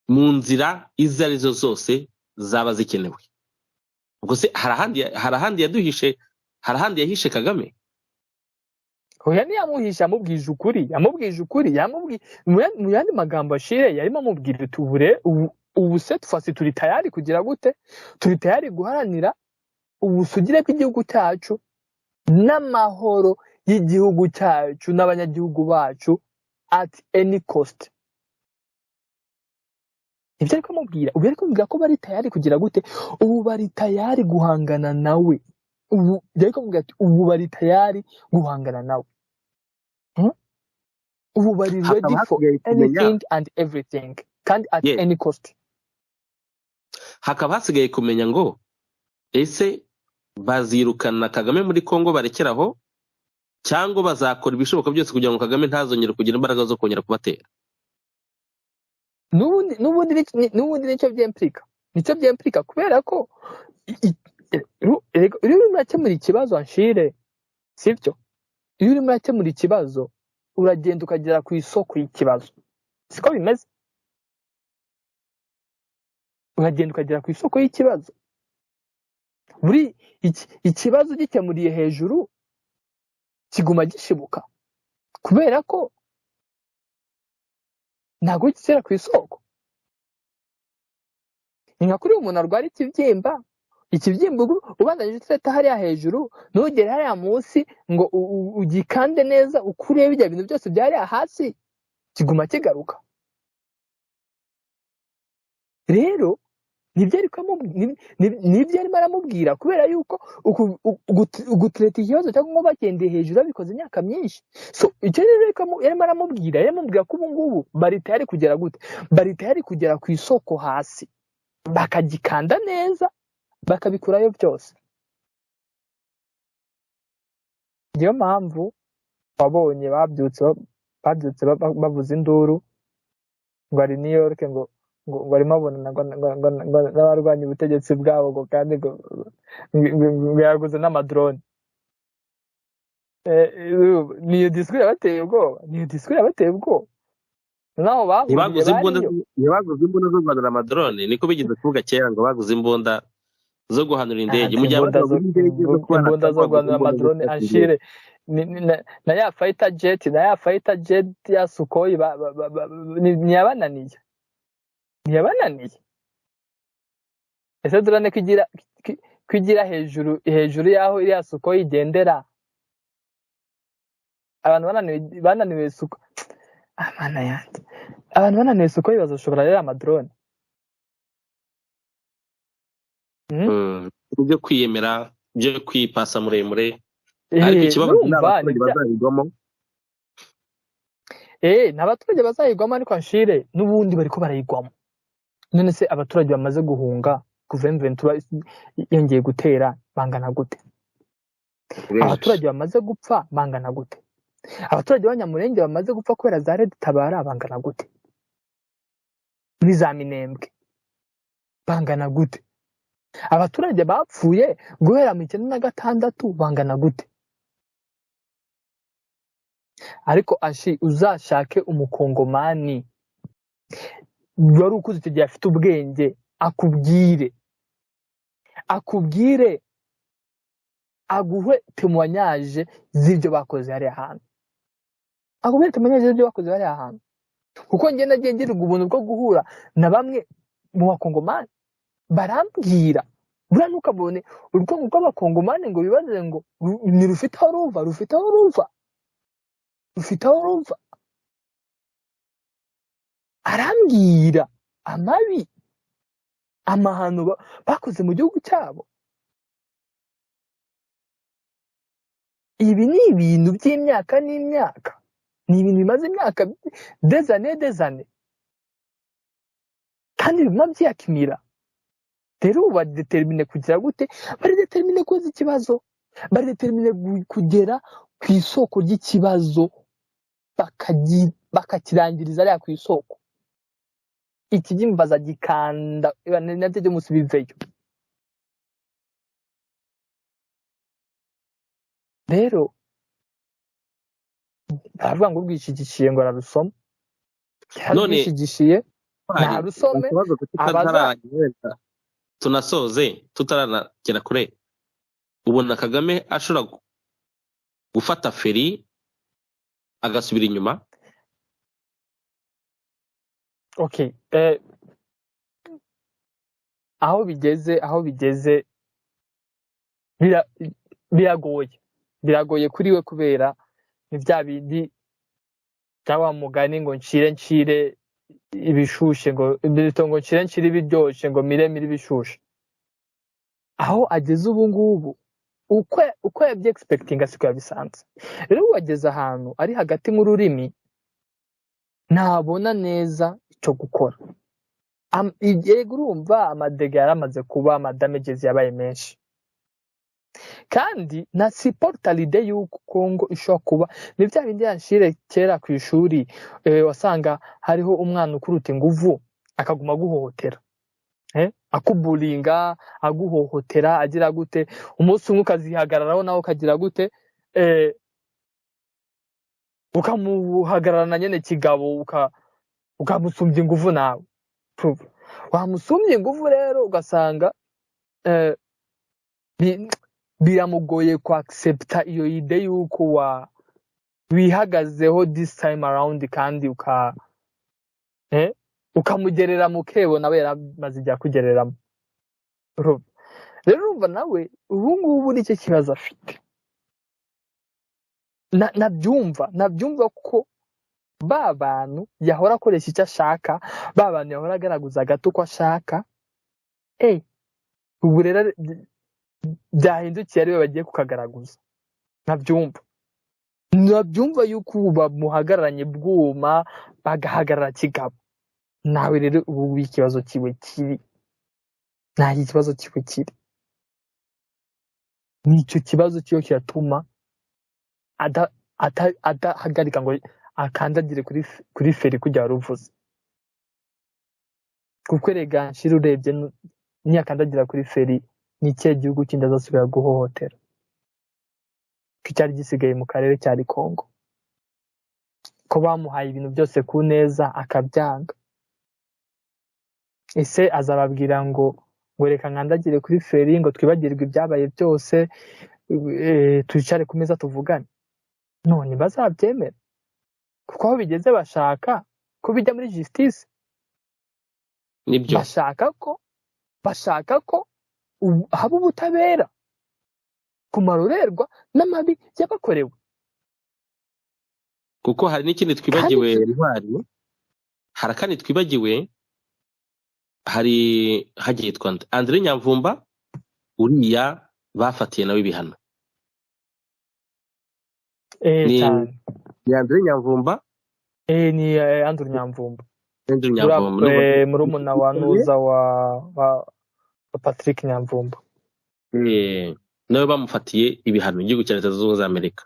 [SPEAKER 3] mu nzira izo arizo zose zaba zikenewe. Ubwo se hari ahandi yaduhishe, hari ahandi yahishe Kagame?
[SPEAKER 4] Oya, ntiyamuhishe, amubwije ukuri, amubwije ukuri, mu yandi magambo Ashire yarimo amubwira uti ubu se twasi turi tayari kugira gute? Turi tayari guharanira ubusugire bw'igihugu cyacu n'amahoro y'igihugu cyacu n'abanyagihugu bacu at any cost. Ibyo ariko amubwira, ubu ariko amubwira ko bari tayari kugira gute? Ubu bari tayari guhangana nawe. Ubu ariko amubwira ati ubu bari tayari guhangana nawe. Ubu bari ready for anything and everything kandi at any cost.
[SPEAKER 3] Hakaba hasigaye kumenya ngo ese bazirukana Kagame muri Kongo barekeraho, cyangwa bazakora ibishoboka byose kugira ngo Kagame ntazongere kugira imbaraga zo kongera kubatera.
[SPEAKER 4] N'ubundi nicyo byemplika, nicyo byemplika kubera ko iyo urimo urakemura ikibazo Ashire, sibyo? Iyo urimo urakemura ikibazo uragenda ukagera ku isoko y'ikibazo, siko bimeze? Uragenda ukagera ku isoko y'ikibazo. Buri ikibazo gikemuriye hejuru kiguma gishibuka kubera ko ntabwo kigera ku isoko. Ni nka kuri umuntu arwara ikibyimba, ikibyimba ubandanyije utureta hariya hejuru ntugere hariya munsi ngo ugikande neza ukureho ibyo bintu byose byari hasi, kiguma kigaruka. Rero nibyo arimo aramubwira kubera yuko ugutureta ikibazo cyangwa ngo bagendeye hejuru babikoze imyaka myinshi. So icyo rero yarimo aramubwira, yaramubwira ko ubu ngubu bari tayari kugera gute? Bari tayari kugera ku isoko hasi bakagikanda neza bakabikurayo byose. Niyo mpamvu wabonye babyutse bavuza induru ngo ari New York ngo arimo abonana n'abarwanya ubutegetsi bwabo ngo kandi ngo yaguze n'amadrone. Niyo disikuru yabateye ubwoba, niyo disikuru yabateye ubwoba. Naho
[SPEAKER 3] baguze imbunda, baguze imbunda zo guhanura amadrone, niko bigeze kuvuga kera ngo baguze imbunda zo guhanura indege.
[SPEAKER 4] Mu gihe imbunda zo guhanura amadrone Ashire na ya fighter jet, na ya fighter jet ya Sukhoi ntiyabananiye, ntiyabananiye. Ese drone kwigira hejuru hejuru y'aho iriya suko yigendera. Abantu bananiwe suko, amana yanjye, abantu bananiwe suko bazoshobora rero amadrone.
[SPEAKER 3] Byo kwiyemera, byo kwipasa muremure, ariko ikibazo ni abaturage bazayigwamo.
[SPEAKER 4] N'abaturage bazayigwamo, ariko nshire n'ubundi bariko barayigwamo. None se abaturage bamaze guhunga kuva M23 yongeye gutera bangana gute? Abaturage bamaze gupfa bangana gute? Abaturage b'Abanyamulenge bamaze gupfa kubera za Red Tabara bangana gute? Muri za Minembwe bangana gute? Abaturage bapfuye guhera mu 96 bangana gute? Ariko ashi uzashake umukongomani wari ukuze icyo gihe afite ubwenge, akubwire aguhe témoignage z'ibyo bakoze hariya hantu, akubwire témoignage z'ibyo bakoze hariya hantu. Kuko njye nagiye ngirirwa ubuntu bwo guhura na bamwe mu bakongomani, barambwira buriya ntukabone urwego rw'abakongomani ngo bibaze ngo ni rufite aho ruva, rufite aho ruva, rufite aho ruva. Arambwira amabi, amahano bakoze mu gihugu cyabo. Ibi ni ibintu by'imyaka n'imyaka, ni ibintu bimaze imyaka dezane dezane, kandi biguma byiyakimira. Rero ubu badetermine kugira gute? Bari determine koza ikibazo, bari determine kugera ku isoko ry'ikibazo, bakakirangiriza ariya ku isoko. Ikibyimba bazagikanda nabyo byo munsi biveyo. Rero baravuga ngo ubwishigishiye ngo ararusoma,
[SPEAKER 3] None
[SPEAKER 4] yararwishigishiye ntarusome.
[SPEAKER 3] Tunasoze tutaranagera kure, ubona Kagame ashobora gufata feri agasubira inyuma?
[SPEAKER 4] Okay, aho bigeze biragoye kuri we, kubera ni bya bindi bya mugani ngo ncire ibishushe, ngo ngo ncire ibiryoshe, ngo mire ibishushe. Aho ageze ubu ngubu uko yabye expecting siko yabisanze. Rero ubu ageze ahantu ari hagati mu rurimi, ntabona neza icyo gukora. Yego urumva amadega yaramaze kuba, amadamages yabaye menshi, kandi na supportalide y'uko Kongo ishobora kuba ni bya bindi yanshire kera ku ishuri, wasanga hariho umwana ukuruta inguvu akaguma aguhohotera, akuburinga, aguhohotera, agira gute, umunsi umwe ukazihagararaho nawe ukagira gute, ukamuhagararana nyene kigabo, ukamusumbya inguvu nawe. Wamusumbya inguvu rero ugasanga biramugoye ku accepta iyo ide yuko wihagazeho this time around, kandi ukamugerera mu kebo nawe yaramaze igihe akugereramo. Rero urumva nawe ubu ngubu nicyo kibazo afite. Nabyumva ko ba bantu yahora akoresha icyo ashaka, ba bantu yahora agaragaza gato uko ashaka, ubu rero byahindukiye ariwe bagiye kukagaragaza. Nabyumva yuko ubu bamuhagararanye bwuma, bagahagarara kigabo. Nawe rero ubu ikibazo kiwe kiri, nta ikibazo kiwe kiri, nicyo kibazo cyo kiratuma adahagarika ngo akandagire kuri feri kujya ruvuze. Kuko erega nshira urebye niyakandagira kuri feri, ni ikihe gihugu kindi azasubira guhohotera? Ko icyari gisigaye mu karere cyari Kongo, ko bamuhaye ibintu byose ku neza akabyanga. Ese azababwira ngo reka nkandagire kuri feri ngo twibagirwe ibyabaye byose, twicare ku meza tuvugane? None bazabyemera, kuko aho bigeze bashaka ko bijya muri justice.
[SPEAKER 3] Nibyo
[SPEAKER 4] bashaka ko habe ubutabera ku marorerwa n'amabi yabakorewe.
[SPEAKER 3] Kuko hari n'ikindi
[SPEAKER 4] Kandi
[SPEAKER 3] twibagiwe, Ntwari, hari akandi twibagiwe, hari hagiye yitwa nde? Andre Nyamvumba, uriya bafatiye nawe ibihano. Ni
[SPEAKER 4] Cyane.
[SPEAKER 3] Ni Andre Nyamvumba.
[SPEAKER 4] Ni Andrew Nyamvumba.
[SPEAKER 3] Andrew
[SPEAKER 4] Uriya,
[SPEAKER 3] Nyamvumba.
[SPEAKER 4] Murumuna wa Nuza wa Patrick Nyamvumba.
[SPEAKER 3] Nawe bamufatiye ibihano mu gihugu cya Leta Zunze Ubumwe za Amerika.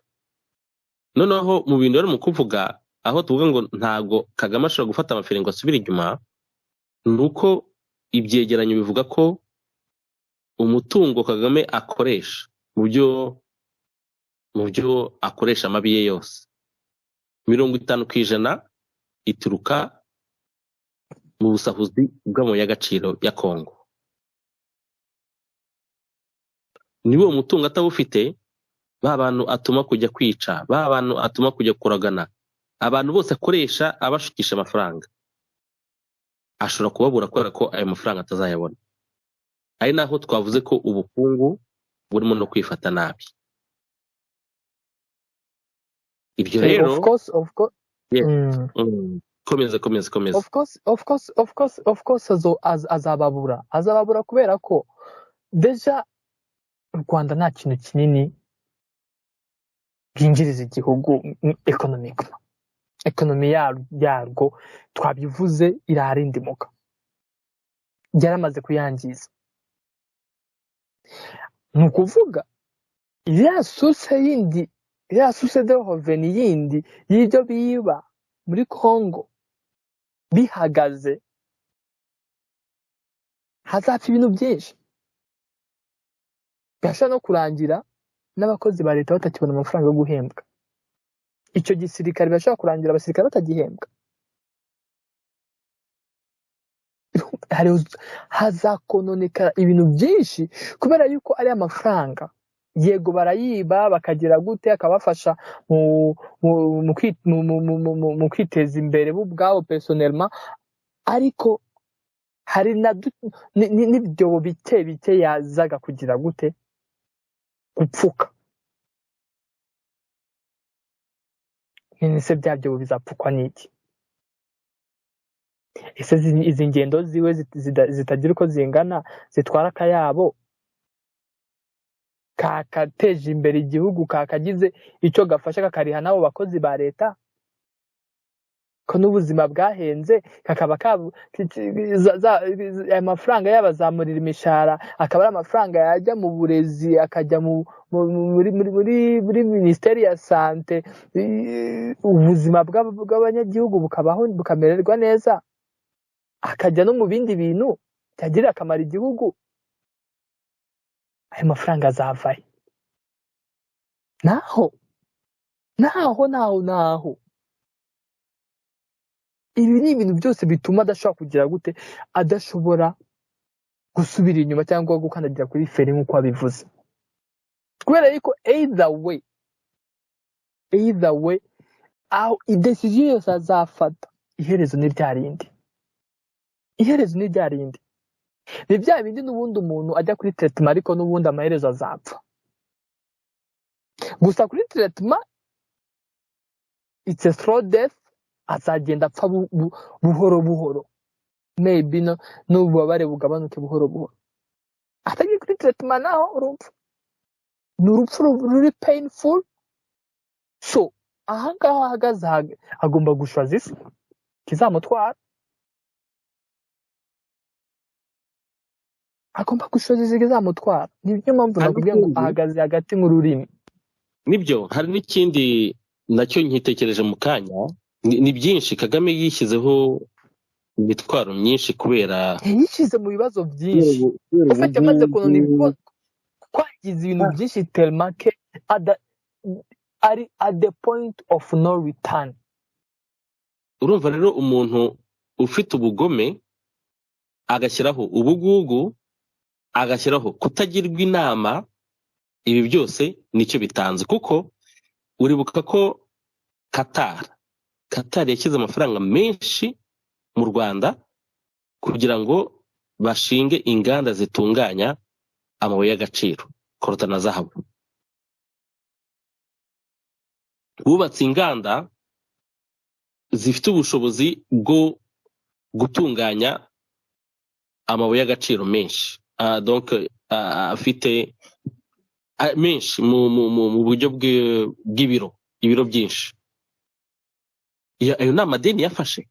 [SPEAKER 3] Noneho mu bintu bari mu kuvuga, aho tuvuga ngo ntago Kagame ashobora gufata amafiri ngo asubire inyuma, ni uko ibyegeranyo bivuga ko umutungo Kagame akoresha mu byo akoresha amabi ye yose, 50% ituruka mu busahuzi bw'amabuye y'agaciro ya Kongo. Niba uwo mutungo atawufite, ba bantu atuma kujya kwica, ba bantu atuma kujya kuragana, abantu bose akoresha abashukisha amafaranga, ashobora kubabura kubera ko ayo mafaranga atazayabona. Ari naho twavuze ko ubukungu burimo no kwifata nabi. Ibyo rero
[SPEAKER 4] Of course, of course.
[SPEAKER 3] Yeah. Komeza, komeza, komeza.
[SPEAKER 4] Of course, of course, of course, of course, azababura kubera ko déjà u Rwanda nta kintu kinini bwinjiriza igihugu economic. Economy yarwo twabivuze irarindimuka, yaramaze kuyangiza. Ni ukuvuga iriya source yindi, iriya source de revenu yindi y'ibyo biba muri Congo bihagaze, hazapfa ibintu byinshi, birashobora no kurangira n'abakozi ba leta batakibona amafaranga yo guhembwa. Icyo gisirikare, birashobora kurangira abasirikare batagihembwa. Hazakononekara ibintu byinshi kubera yuko ari amafaranga, yego barayiba bakagira gute, akabafasha mu kwiteza imbere bo ubwabo personnellement, ariko hari n'ibyobo bike bike yazaga kugira gute gupfuka. None se bya byobo bizapfukwa n'iki? Ese izi ngendo ziwe zitagira uko zingana, zitwara akayabo kakateje imbere igihugu, kakagize icyo gafasha, kakariha n'abo bakozi ba leta, ko n'ubuzima bwahenze, kakaba aya mafaranga yabazamurira imishahara, akaba ari amafaranga yajya mu burezi, akajya muri minisiteri ya sante, ubuzima bw'abanyagihugu bukabaho, bukamererwa neza, akajya no mu bindi bintu byagirira akamaro igihugu. Ayo mafaranga azavahe? Naho, naho, naho, naho. Ibi ni ibintu byose bituma adashobora kugira gute, adashobora gusubira inyuma cyangwa gukandagira kuri feri nk'uko wabivuze, kubera yuko either way, aho idecision yose azafata, iherezo ni rya rindi, iherezo ni rya rindi, ni bya bindi n'ubundi umuntu ajya kuri traitement, ariko n'ubundi amaherezo azapfa. Gusa kuri traitement it's a slow death, azagenda apfa buhoro buhoro, maybe no n'ububabare bugabanuke buhoro buhoro. Atagiye kuri traitement naho urupfu ni urupfu ruri painful. So ahangaha ahagaze agomba gushaza isi kizamutwara, agomba gushoza isi kizamutwara. Niyo mpamvu
[SPEAKER 3] Hari
[SPEAKER 4] nakubwiye ngo
[SPEAKER 3] n'ikindi.
[SPEAKER 4] ahagaze hagati nk'ururimi.
[SPEAKER 3] Nibyo, hari n'ikindi nacyo nkitekereje mu kanya. Ni byinshi Kagame yishyizeho imitwaro myinshi kubera
[SPEAKER 4] Yishyize mu bibazo byinshi.
[SPEAKER 3] kubera
[SPEAKER 4] Ufite amaze kunona
[SPEAKER 3] ubugugu.
[SPEAKER 4] Kwangiza ibintu byinshi tellement que ari at the point of no return.
[SPEAKER 3] Urumva rero umuntu ufite ubugome agashyiraho ubugugu, agashyiraho kutagirwa inama, ibi byose nicyo bitanze. Kuko uribuka ko Qatar yashyize amafaranga menshi mu Rwanda kugira ngo bashinge inganda zitunganya amabuye y'agaciro koruta na zahabu. Bubatse inganda zifite ubushobozi bwo gutunganya amabuye y'agaciro menshi, donc afite menshi mu buryo bw'ibiro, ibiro byinshi. Ayo ni amadeni yafashe.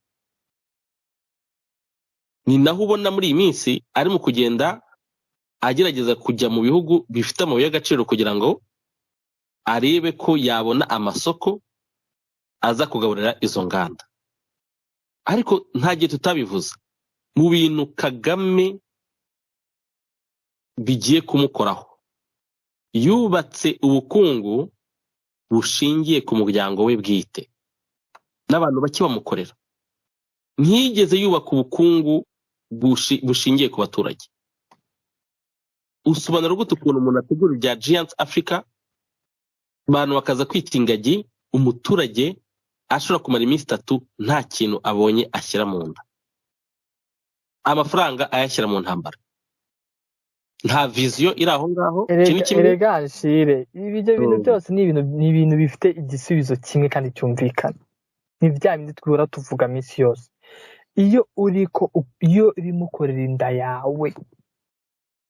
[SPEAKER 3] Ni naho ubona muri iyi minsi ari mu kugenda agerageza kujya mu bihugu bifite amabuye y'agaciro kugira ngo arebe ko yabona amasoko aza kugaburira izo nganda. Ariko nta gihe tutabivuze, mu bintu Kagame bigiye kumukoraho, yubatse ubukungu bushingiye ku muryango we bwite n'abantu bake bamukorera. Ntiyigeze yubaka ubukungu bushingiye ku baturage. Usobanura gute ukuntu umuntu ategura ibya Giants Africa, abantu bakaza kwita ingagi, umuturage ashobora kumara iminsi 3 nta kintu abonye ashyira mu nda, amafaranga ayashyira mu ntambara, nta vision iri aho ngaho.
[SPEAKER 4] Erega Nshire, ibyo bintu byose ni ibintu bifite igisubizo kimwe kandi cyumvikana. Ni bya bindi twihora tuvuga minsi yose. Iyo uriko iyo urimo ukorera inda yawe,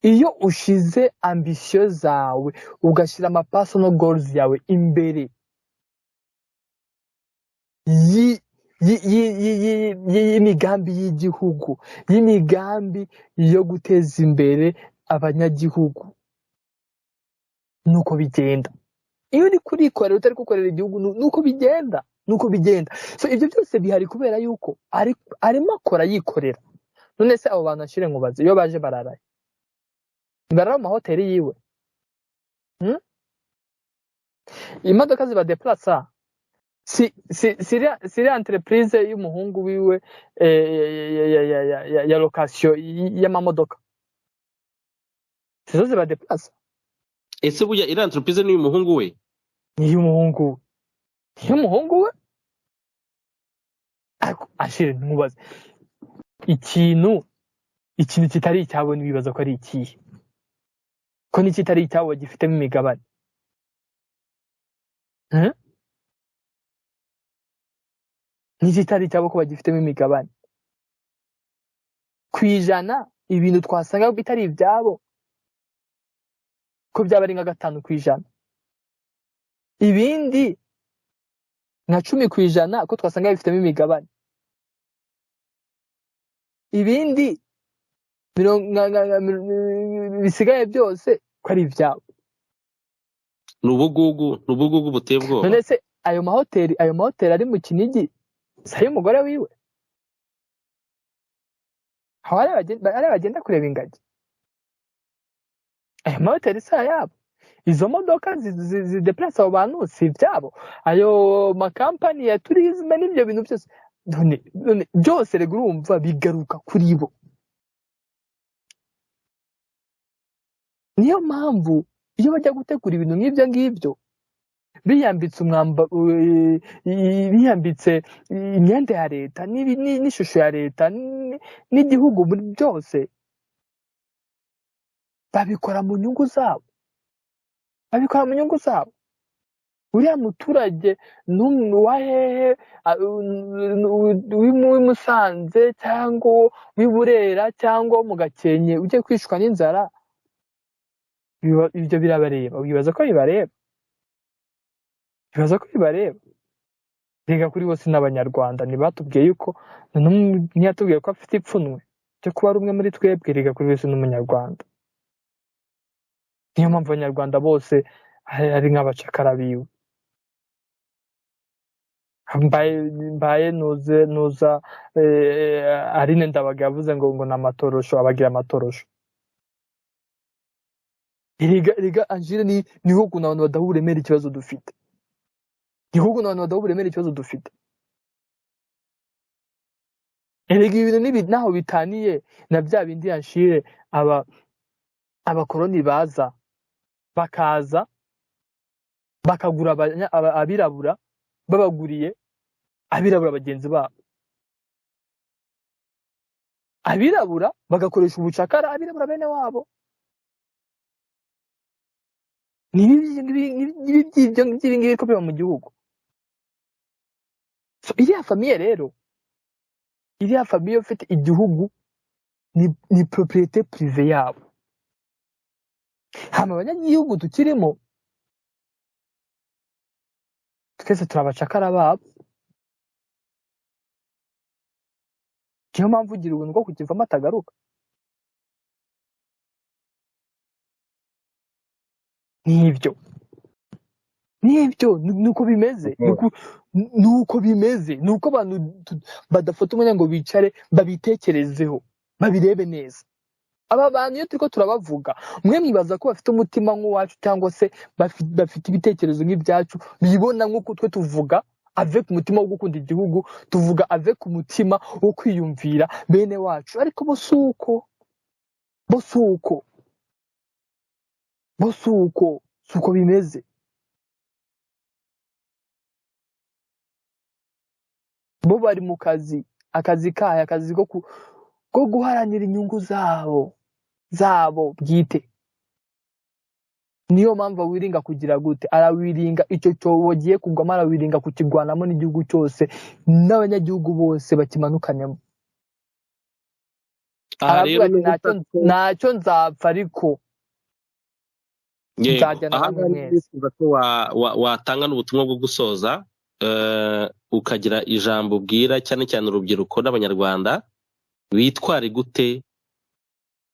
[SPEAKER 4] iyo ushize ambisiyo zawe ugashyira ama personal goals yawe imbere y'imigambi y'igihugu, y'imigambi yo guteza imbere abanyagihugu, nuko bigenda. Iyo uri kurikorera utari gukorera igihugu, nuko bigenda, nuko bigenda. So ibyo byose bihari kubera yuko arimo akora yikorera. None se abo bantu ashire nkubaze, iyo baje bararaye, barara mu mahoteli yiwe, imodoka ziba deplasa, si entreprise y'umuhungu wiwe ya location y'amamodoka, sizo ziba deplasa.
[SPEAKER 3] Ese burya iri entreprise ni y'umuhungu we?
[SPEAKER 4] Ni y'umuhungu we, ni y'umuhungu we. Ariko ashire nkubaze, ikintu kitari icyabo ntibibaza ko ari ikihe? Ko n'ikitari icyabo gifitemo imigabane? N'ikitari icyabo ko bagifitemo imigabane ku ijana, ibintu twasanga bitari ibyabo ko byaba ari nka 5%, ibindi nka 10% ko twasanga bifitemo imigabane, ibindi bisigaye byose ko ari ibyabo.
[SPEAKER 3] Ni ubugugu buteye ubwoba.
[SPEAKER 4] None se ayo mahoteli ari mu Kinigi si ay'umugore wiwe? Aho ari bagenda kureba ingagi, ayo mahoteli si ayabo, izo modoka zideplasa abo bantu si ibyabo, ayo makampani ya turisme n'ibyo bintu byose, none byose rega urumva bigaruka kuri bo. Niyo mpamvu iyo bajya gutegura ibintu nk'ibyo ngibyo biyambitse umwambaro, biyambitse imyenda ya leta n'ishusho ya leta n'igihugu muri byose, babikora mu nyungu zabo, babikora mu nyungu zabo. Uriya muturage wa hehe w'i Musanze cyangwa w'i Burera cyangwa mu Gakenke ugiye kwicwa n'inzara, ibyo birabareba. Wibaza ko bibareba? Bibaza ko bibareba? Rega kuri bose n'abanyarwanda ntibatubwiye yuko, ntiyatubwiye ko afite ipfunwe ryo kuba ari umwe muri twebwe. Rega kuri bose n'umunyarwanda. Niyo mpamvu abanyarwanda bose ari nk'abacakara biwe. Mbaye nuza Aline Ndabaga yavuze ngo ni amatorosho, abagira amatorosho. Erega Angele niho ukuntu abantu badaha uburemere ikibazo dufite. Niho ukuntu abantu badaha uburemere ikibazo dufite. Erega ibintu naho bitaniye na bya bindi Angele abakoroni baza bakaza bakagura abirabura, babaguriye abirabura bagenzi babo, abirabura bagakoresha ubucakara abirabura bene wabo. Ni ibi ngibi ko biba mu gihugu. So, iriya famille rero, iriya famille ufite igihugu ni propriété privée yabo. Hama abanyagihugu tukirimo twese turabacakara babo. Niyo mpamvu ugira ubuntu bwo kukivamo atagaruka. Nibyo nuko bimeze, nuko bimeze, nuko abantu badafata umwanya ngo bicare babitekerezeho, babirebe neza. Aba bantu iyo turiko turabavuga, mwe mwibaza ko bafite umutima nk'uwacu cyangwa se bafite ibitekerezo nk'ibyacu, bibona nk'uko twe tuvuga avec umutima wo gukunda igihugu, tuvuga avec umutima wo kwiyumvira bene wacu, ariko bo suko, suko bimeze. Bo bari mu kazi, akazi kahe, akazi ko guharanira inyungu zabo bwite. Niyo mpamvu awiringa kugira gute, arawiringa icyo cyobo giye kugwamo, arawiringa kukigwanamo n'igihugu cyose n'abanyagihugu bose bakimanukanemo. Aravuga ati ntacyo nzapfa ariko nzajyana namwe mwese.
[SPEAKER 3] Watanga n'ubutumwa bwo gusoza, ukagira ijambo ubwira cyane cyane urubyiruko n'abanyarwanda bitware gute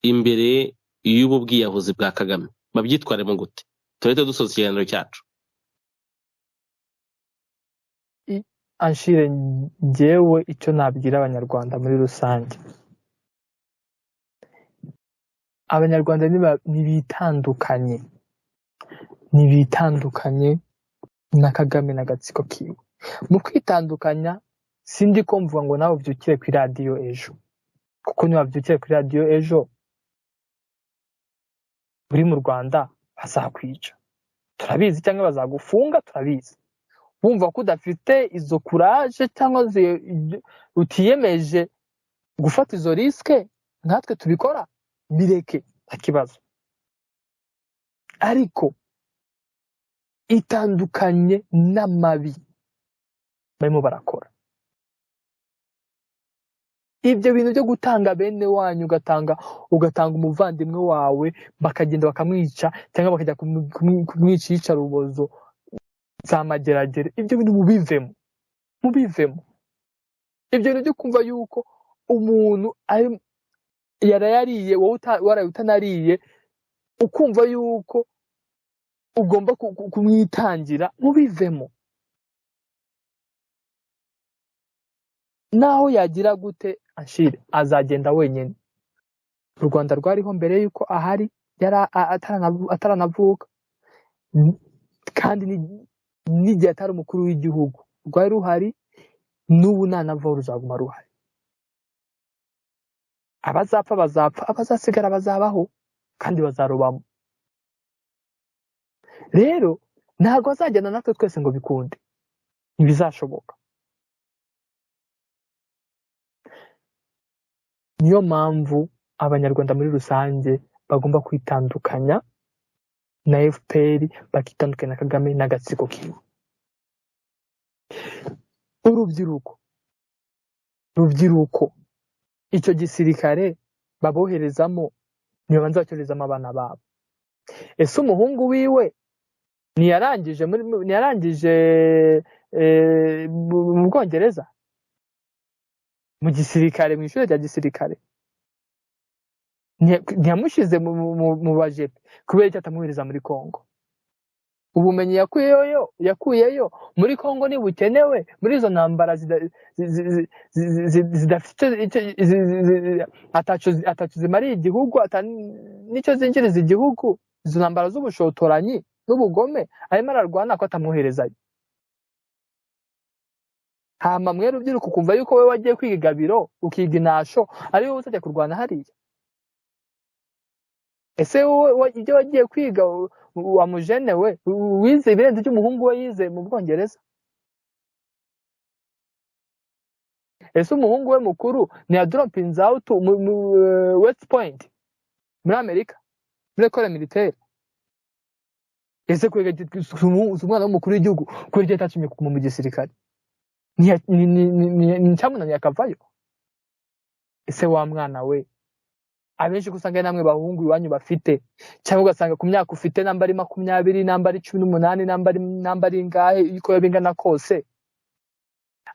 [SPEAKER 3] imbere y'ubu bwiyahuzi bwa Kagame, babyitwaremo gute? Turete dusoza ikiganiro cyacu.
[SPEAKER 4] Anshire, njyewe icyo nabwira abanyarwanda muri rusange, abanyarwanda nibitandukanye na Kagame n'agatsiko kiwe. Mu kwitandukanya sindi ko mvuga ngo nawe ubyukire ku radiyo ejo, kuko niwabyukire kuri radiyo ejo uri mu Rwanda bazakwica, turabizi, cyangwa bazagufunga, turabizi. Wumva ko udafite izo courage cyangwa utiyemeje gufata izo risque nkatwe tubikora, bireke, nta kibazo. Ariko itandukanye n'amabi barimo barakora. Ibyo bintu byo gutanga bene wanyu, ugatanga umuvandimwe wawe bakagenda bakamwica cyangwa bakajya kumwica iyicarubozo za mageragere, ibyo bintu mubivemo. Ibyo bintu byo kumva yuko umuntu yarayariye wowe waraye utanariye, ukumva yuko ugomba kumwitangira, mubivemo. Naho yagira gute Ashire, azagenda wenyine. U Rwanda rwariho mbere yuko ahari, yari ataranavuka, kandi n'igihe atari umukuru w'igihugu rwari ruhari, n'ubu nanavaho ruzaguma ruhari. Abazapfa bazapfa, abazasigara bazabaho kandi bazarubamo. Rero ntabwo azagenda natwe twese ngo bikunde, ntibizashoboka. Niyo mpamvu abanyarwanda muri rusange bagomba kwitandukanya na FPR, bakitandukanya na Kagame n'agatsiko kiwe. Urubyiruko icyo gisirikare baboherezamo, nibabanza bacyoherezamo abana babo. Ese umuhungu wiwe ntiyarangije mu Bwongereza mu gisirikare, mu ishuri rya gisirikare? Ntiyamushize mu bajepe, kubera icyo atamwohereza muri Kongo? Ubumenyi yakuyeyo muri Kongo ntibukenewe muri izo ntambara zidafite ataco zimariye igihugu, n'icyo zinjiriza igihugu, izo ntambara z'ubushotoranyi n'ubugome arimo ararwana, ko atamwoherezayo. Hama mwe rubyiruko ukumva yuko wowe wagiye kwiga igabiro ukiga inasho ari wowe uzajya kurwana hariya. Ese wowe ibyo wagiye kwiga wa mujene we wize ibirenze by'umuhungu we yize mu Bwongereza? Ese umuhungu we mukuru ni ya dropping out mu West Point muri Amerika, muri école militaire? Ese kubera si umwana w'umukuru w'igihugu, kubera icyo atashimye kuguma mu gisirikare? Ncyamunaniye akavayo? Ese wa mwana we, abenshi usanga namwe bahungu iwanyu bafite, cyangwa ugasanga ku myaka ufite, namba ari 20, namba ari 18, namba ari ingahe, uko yaba ingana kose,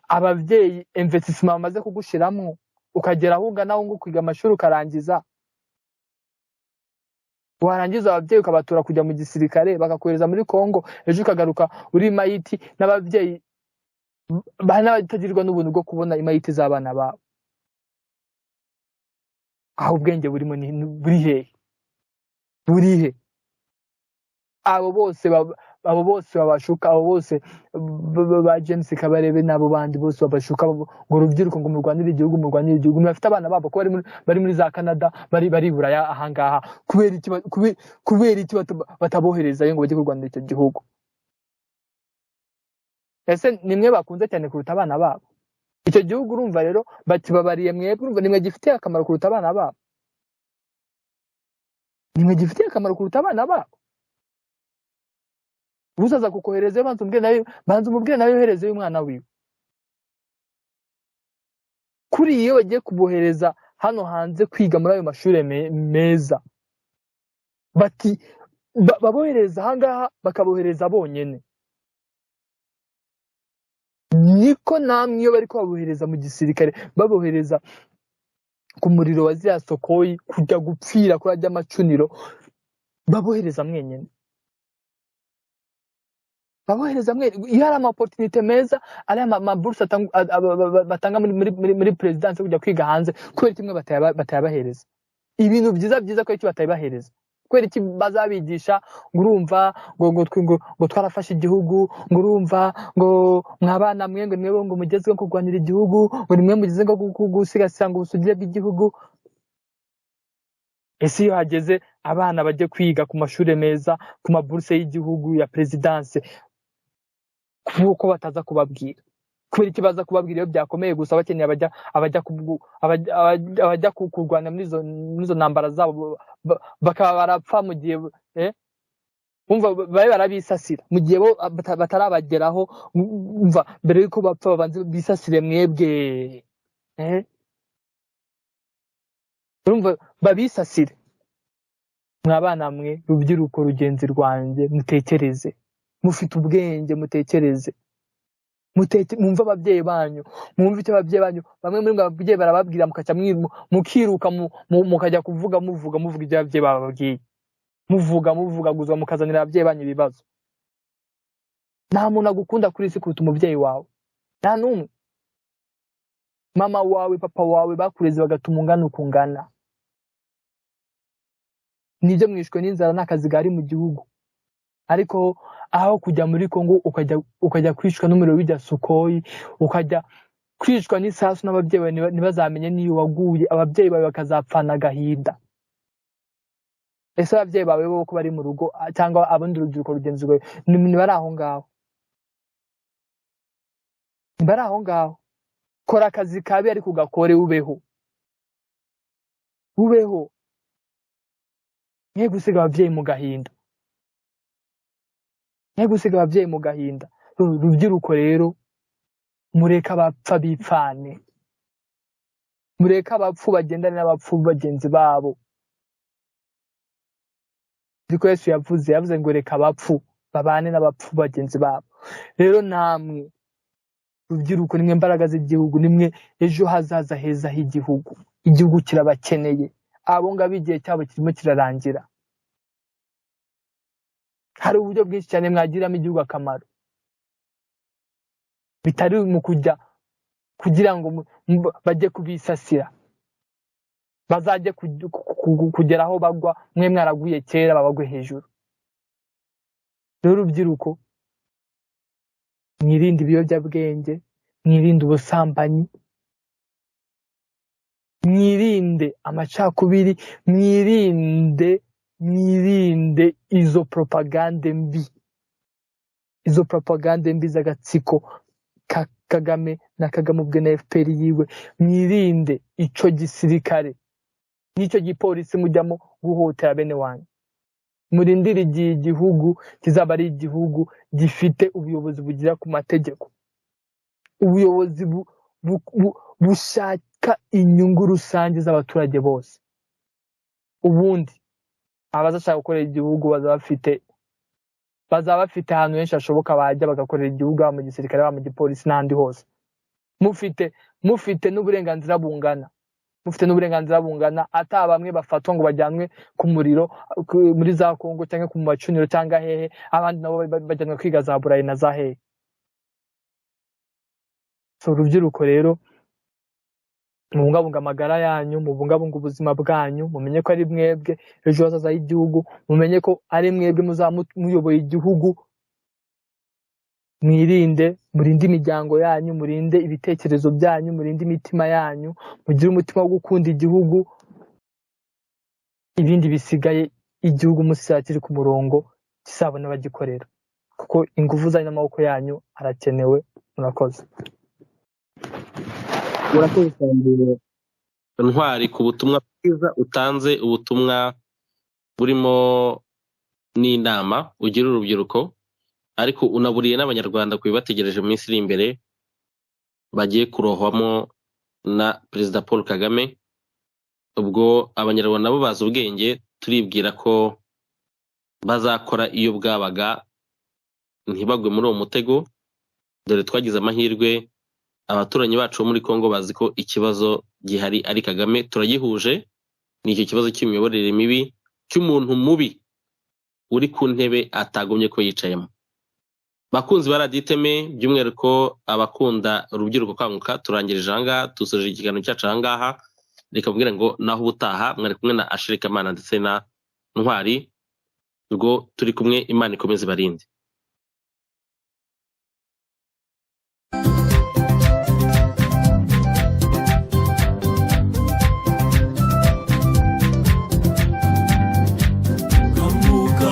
[SPEAKER 4] ababyeyi investissement bamaze kugushiramwo ukagera aho ungana, aho kwiga amashuri ukarangiza, warangiza ababyeyi ukabatura kujya mu gisirikare, bakakohereza muri Kongo, ejo ukagaruka uri mayiti, n'ababyeyi n'abatagirirwa n'ubuntu bwo kubona imayiti z'abana babo. Aho ubwenge burimo ni buri hehe? Buri he? Abo bose babashuka, abo bose ba James Kabarebe n'abo bandi bose babashuka ngo urubyiruko ngo murwanire igihugu, murwanire igihugu, bafite abana babo ko bari muri za Canada, bari Buraya ahangaha, kubera iki bataboherezayo ngo bajye kurwanira icyo gihugu? Ese nimwe bakunze cyane kuruta abana babo? Icyo gihugu urumva rero bakibabariye mwebwe, urumva nimwe gifitiye akamaro kuruta abana babo, nimwe gifitiye akamaro kuruta abana babo. Uzaza kukohereza, banza umubwire nawe yoherezeyo umwana wiwe. Kuri iyo bagiye kubohereza hano hanze kwiga muri ayo mashuri meza, bati babohereza ahangaha, bakabohereza bonyene. Niko namwe iyo bari kubabohereza mu gisirikare, babohereza ku muriro wa ziriya sokoyi kujya gupfira kuri ajya amacuniro, babohereza mwenyene, babohereza mwe. Iyo hari ama opportunité meza, ari ama bourse batanga muri présidence kujya kwiga hanze, kubera kimwe batayabahereza? Ibintu byiza byiza, kubera iki batabibahereza? Kubera iki bazabigisha ngo urumva ngo twarafashe igihugu, ngo urumva ngo mwabana mwe, ngo nimwe ngo mugezweho kurwanira igihugu, ngo nimwe mugeze ngo gusigasira ngo ubusugire bw'igihugu? Ese iyo hageze abana bajye kwiga ku mashuri meza, ku maburse y'igihugu ya présidence, kuko bataza kubabwira? Kubera iki baza kubabwira iyo byakomeye gusa, bakeneye abajya kurwana muri izo ntambara zabo, bakaba barapfa mu gihe umva babe barabisasira, mu gihe bo batarabageraho, umva mbere yuko bapfa babanze bisasire mwebwe, urumva babisasire. Mwabana mwe, rubyiruko rugenzi rwanjye, mutekereze, mufite ubwenge, mutekereze, mwumve ababyeyi banyu, mwumve icyo ababyeyi banyu, bamwe muri mwe ababyeyi barababwira mukaca mukiruka, mukajya kuvuga, muvuga muvuga ibyo ababyeyi bababwiye, muvuga muvugaguzwa, mukazanira ababyeyi banyu ibibazo. Nta muntu agukunda kuri isi kuruta umubyeyi wawe, nta n'umwe. Mama wawe, papa wawe bakureze bagatuma ungana uko ungana. Nibyo mwishwe n'inzara n'akazi gari mu gihugu, ariko aho kujya muri Kongo ukajya kwicwa n'umuriro w'ijya Sukoyi, ukajya kwicwa n'isasu n'ababyeyi bawe ntibazamenye n'iyo waguye, ababyeyi bawe bakazapfana agahinda. Ese ababyeyi bawe bo ko bari mu rugo, cyangwa abandi urubyiruko rugenzi rwawe ntibari aho ngaho? Ntibari aho ngaho. Kora akazi kabi ariko ugakore, ubeho, ubeho, mwe gusiga ababyeyi mu gahinda, mwe gusiga ababyeyi mu gahinda. Rubyiruko rero, mureke abapfa bipfane, mureke abapfu bagendane n'abapfu bagenzi babo. Ariko Yesu yavuze ngo reka abapfu babane n'abapfu bagenzi babo. Rero namwe rubyiruko, nimwe mbaraga z'igihugu, nimwe ejo hazaza heza h'igihugu. Igihugu kirabakeneye. Abo ngabo igihe cyabo kirimo kirarangira. Hari uburyo bwinshi cyane mwagiramo igihugu akamaro, bitari mu kujya kugira ngo bajye kubisasira, bazajye kugera aho bagwa, mwe mwaraguye kera babagwe hejuru. Rero urubyiruko, mwirinde ibiyobyabwenge, mwirinde ubusambanyi, mwirinde amacakubiri, mwirinde izo propagande mbi, izo propagande mbi z'agatsiko ka Kagame na Kagame ubwe na FPR yiwe. Mwirinde ico gisirikare n'icyo gipolisi mujyamo guhotera bene wanyu. Murindire igihe igihugu kizaba ari igihugu gifite ubuyobozi bugira ku mategeko, ubuyobozi bushaka inyungu rusange z'abaturage bose. Ubundi abazashaka gukorera igihugu bazaba bafite ahantu henshi hashoboka bajya bagakorera igihugu, haba mu gisirikare, haba mu gipolisi n'ahandi hose. Mufite n'uburenganzira bungana, mufite n'uburenganzira bungana, ata bamwe bafatwa ngo bajyanwe ku muriro muri za Kongo cyangwa ku macuniro cyangwa hehe, abandi nabo bajyanwa kwiga za Burayi na za hehe. So urubyiruko rero, mubungabunga amagara yanyu, mubungabunga ubuzima bwanyu, mumenye ko ari mwebwe ejo hazaza h'igihugu, mumenye ko ari mwebwe muzaba muyoboye igihugu. Mwirinde, murinde imiryango yanyu, murinde ibitekerezo byanyu, murinde imitima yanyu, mugire umutima wo gukunda igihugu. Ibindi bisigaye igihugu musizaba kiri ku murongo, kizabona abagikorera, kuko ingufu zanyu n'amaboko yanyu arakenewe. Murakoze.
[SPEAKER 3] Urakoze cyane Ntwari ku butumwa bwiza utanze, ubutumwa burimo n'inama ugira urubyiruko, ariko unaburiye n'Abanyarwanda ku bibategereje mu minsi iri imbere bagiye kurohwamo na Perezida Paul Kagame. Ubwo Abanyarwanda nabo bazi ubwenge, turibwira ko bazakora iyo bwabaga ntibagwe muri uwo mutego. Dore twagize amahirwe, abaturanyi bacu bo muri Kongo bazi ko ikibazo gihari ari Kagame, turagihuje. Ni icyo kibazo cy'imiyoborere mibi, cy'umuntu mubi uri ku ntebe atagomye ko yicayemo. Bakunzi ba Radiyo Iteme, by'umwihariko abakunda urubyiruko kanguka, turangirije aha ngaha, dusoje ikiganiro cyacu aha ngaha. Reka mbwire ngo naho ubutaha mwari kumwe na Asheri Kamana ndetse na Ntwari, ubwo turi kumwe, Imana ikomeze ibarinde.
[SPEAKER 1] Kanguka,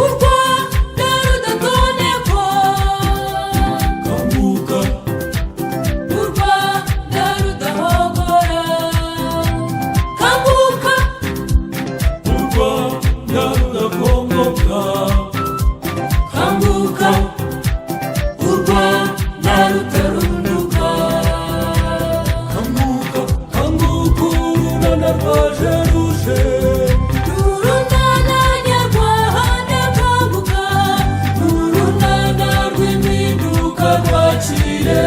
[SPEAKER 2] U Rwanda rudatonekwa,
[SPEAKER 1] kanguka,
[SPEAKER 2] u Rwanda rudahogora. Kanguka,
[SPEAKER 1] u Rwanda rudakongoka.
[SPEAKER 2] Kanguka, u Rwanda rutarunduka.
[SPEAKER 1] Kanguka, kanguka, urunana rwaje ruje.
[SPEAKER 2] Urunana nyarwanda kanguka,
[SPEAKER 1] Urunana rw'impinduka rwakire.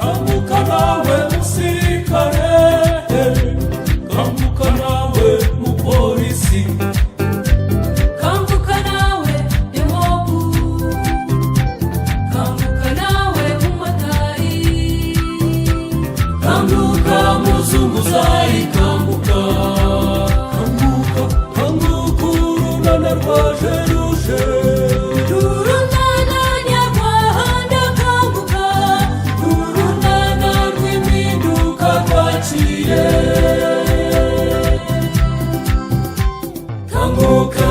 [SPEAKER 1] Kanguka nawe musirikare, kanguka nawe mupolisi,
[SPEAKER 2] kanguka nawe demobu, kanguka nawe mumotari,
[SPEAKER 1] kanguka muzunguzayi, kanguka, kanguka, kanguka, urunana rwaje ruje.
[SPEAKER 2] Urunana nyarwanda kanguka,
[SPEAKER 1] Urunana rw'impinduka rwakire. Kanguka.